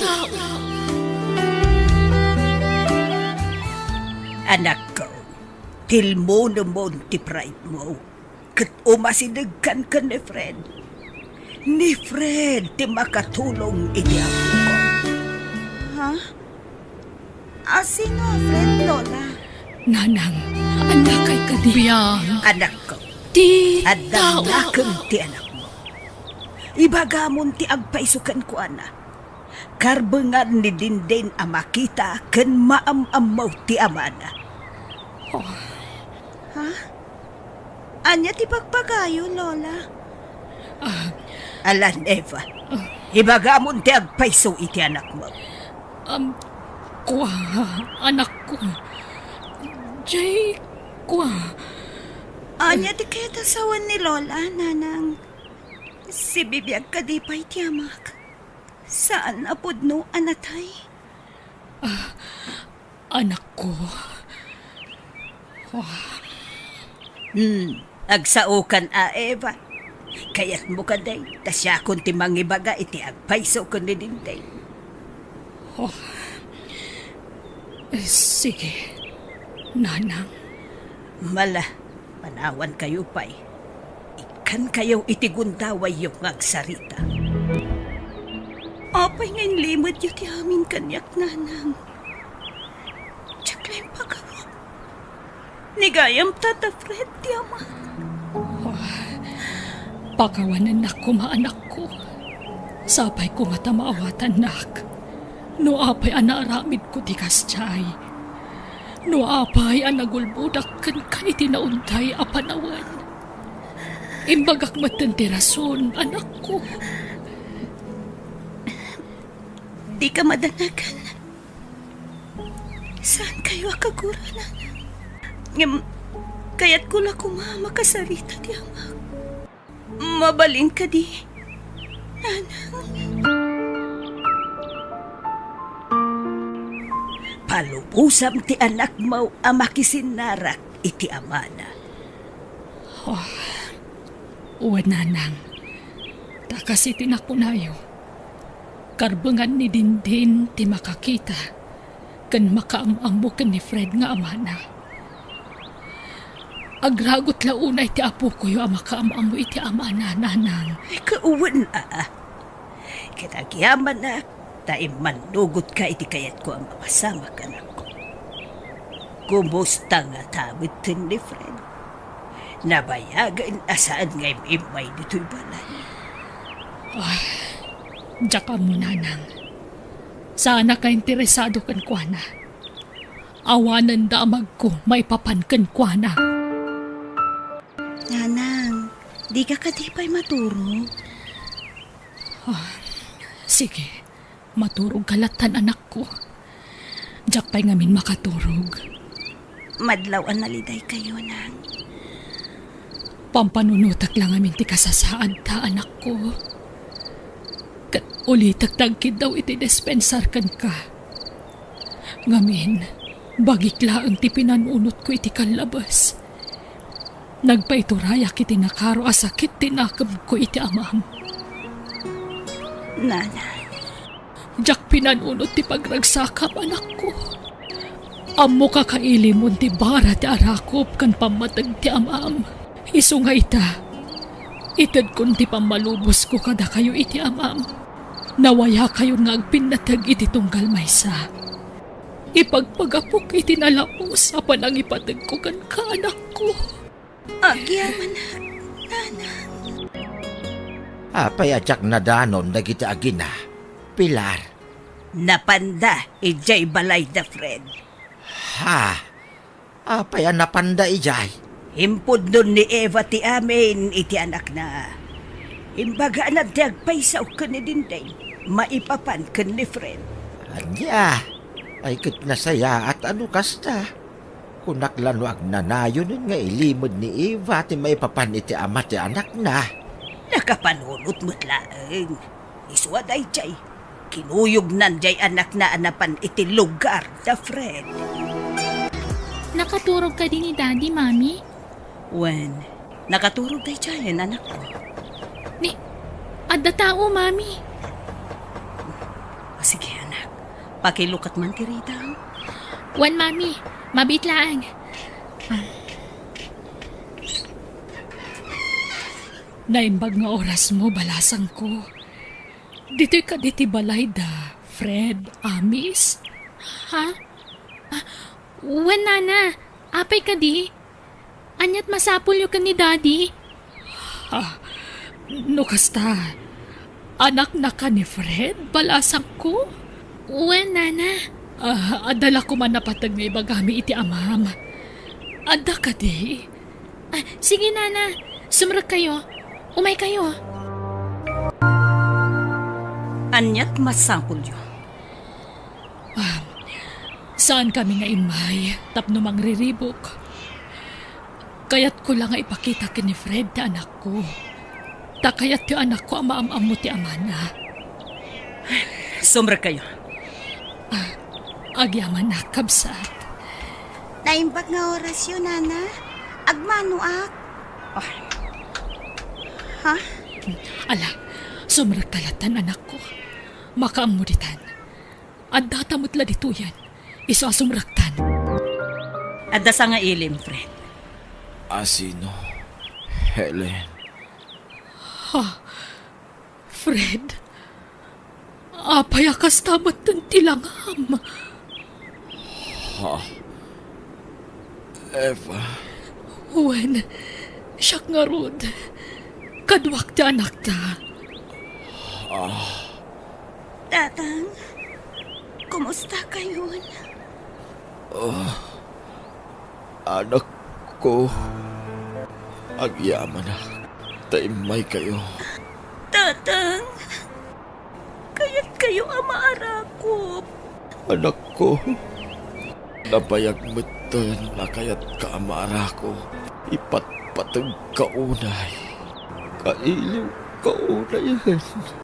Anakko, tilmonemon ti pride mo. Ket umasidegkan ken ni Fred. Ni Fred ti makatulong iti ammok. Ha? Asino a Fred, Lola? Nanang, aniakay kadi? Biag. Anakko, ti adda tao. Nakem ti anakmo. Ibagamon ti agpayso kenkuana. Karbengan ni Dindin a makita ken maam-ammo ti amana. Oh. Ha? Ania ti bagbagayo, Lola? Ah. Alan, Eva. Ah. Ibagamon ti agpayso iti anakmo. Um, kua, anakko. Jay, kua. Ania ti kayat a sawen ni Lola, Nanang? Sibibiag kadi pay ti amak? Saan a pudno a natay? Ah, anakko. Wah. Hmm, agsaokan a, Eva. Kayatmo kadi, ta siakon ti mangibaga iti agpayso ken ni Dinding. Oh. Eh, sige, Nanang. Mala, panawankayo pay. Ikkankayo iti gundawayyo nga agsarita. Apay nga inlimedyo ti amin kaniak, Nanang? Diak la impagarup. Ni gayam, Tata Fred, ti ama. Oh, pakawanennak koma, anakko. Sapay koma ta maawatannak. No apay a naaramidko ti kasdiay. No apay a nagulbodak kenka iti naunday a panawen. Imbagak metten ti rason, anakko. Dika madanagan. Saankayo a kagura, Nanang. Ngem, kayatko la koma a makasarita ti amak. Mabalin kadi, Nanang? Palubosam ti anakmo a makisinnarak iti amana. Oh, wen, Nanang. Ta kas iti nakunayo, karbengan ni Dinding ti makakita ken makaam-ammo ken ni Fred nga amana. Agragut la unay ti apokoyo a makaam-ammo iti amana, Nanang. Ay, kawen a. Ket agyamanak ta immannugotka iti kayatko a mapasamak, anakko. Kumusta ngata metten ni Fred? Nabayagen a saan nga im-immay ditoy balay. Ah, diak ammo, Nanang. Saanak a interesado kenkuana. Awanen damagko maipapan kenkuana. Nanang, dika kadi pay maturog? Ah, sige. Maturogka lattan, anakko. Diak pay ngamin makaturog. Madlaw a nalidaykayo, Nang. Pampanunotek la ngamin ti kasasaadta, anakko. Ket ulitek ti agkiddaw iti dispensar kenka. Ngamin, bagik laeng ti pinanunotko iti kallabes. Nagpaiturayak iti nakaro a sakit ti nakemko iti amam. Nanang. Diak pinanunot ti pagragsakam, anakko. Ammoka kailimon ti bara ti arakop ken pammateg ti amam. Isu nga ita, itedkon ti pammalubosko kadakayo iti amam. Nawayakayon nga agpinnateg iti tunggal maysa. Ipagpagapok iti nalaus a panangipategko kenka, anakko. Agyamanak, Nanang. Apay a diak nadanon dagiti agina, Pilar? Napanda idiay balayda, Fred. Ha? Apay a napanda idiay? Impudnon ni Eva ti amin iti anakna. Imbaganan ti agpayso ken ni Dinding, maipapan ken ni Fred. Ania? Ay, ket nasayaat a no kasta. Kunak la no agnanayon nga ilimed ni Eva ti maipapan iti ama ti anakna. Nakapanunot met laeng. Isu a daydiay, kinuyognan diay anakna a napan iti lugarda, Fred. Nakaturog kadi ni Daddy, Mami? Wen, nakaturog daydiayen, anakko. Ni, adda tao, Mami. O, sige, anak. Pakilukat man ti rita. Wen, Mami. Mabiit laeng. Naimbag nga orasmo, balasangko. Ditoy kadi ti balayda, Fred, Amis? Ha? Ah, wen, Nana. Apay kadi? Ania't masapulyo ken ni Daddy? Ah, no kasta, anaknaka ni Fred, balasangko? Wen, Nana. Ah, adda la koma napateg nga ibagami iti amam. Adda kadi? Ah, sige, Nana. Sumrekkayo. Umaykayo. Ania't masapulyo? Ah, saankami nga immay tapno mangriribuk. Kayatko la nga ipakita ken ni Fred ti anakko. Ta kayat ti anakko a maam-ammo ti amana. Sumrekkayo. Ah, agyamanak, kabsat. Naimbag nga orasyo, Nana. Agmanoak. Ah. Ala, sumrekta latan, anakko. Makaammo ditan. Addata met la ditoyen. Isu a sumrektan. Adda sa nga ilim, Fred. Asino, Helen? Ha? Fred? Apay a kasta metten ti langam? Ha? Eva? Wen, siak ngarud. Kaduak ti anakta. Ah. Tatang, kumusta kayon? Ah. Anakko, agyamanak ta immaykayo. Tatang, kayatkayo a maarakop. Anakko, nabayag metten a kayatka a maarakop. Ipatpategka unay. Kailiwka unayen.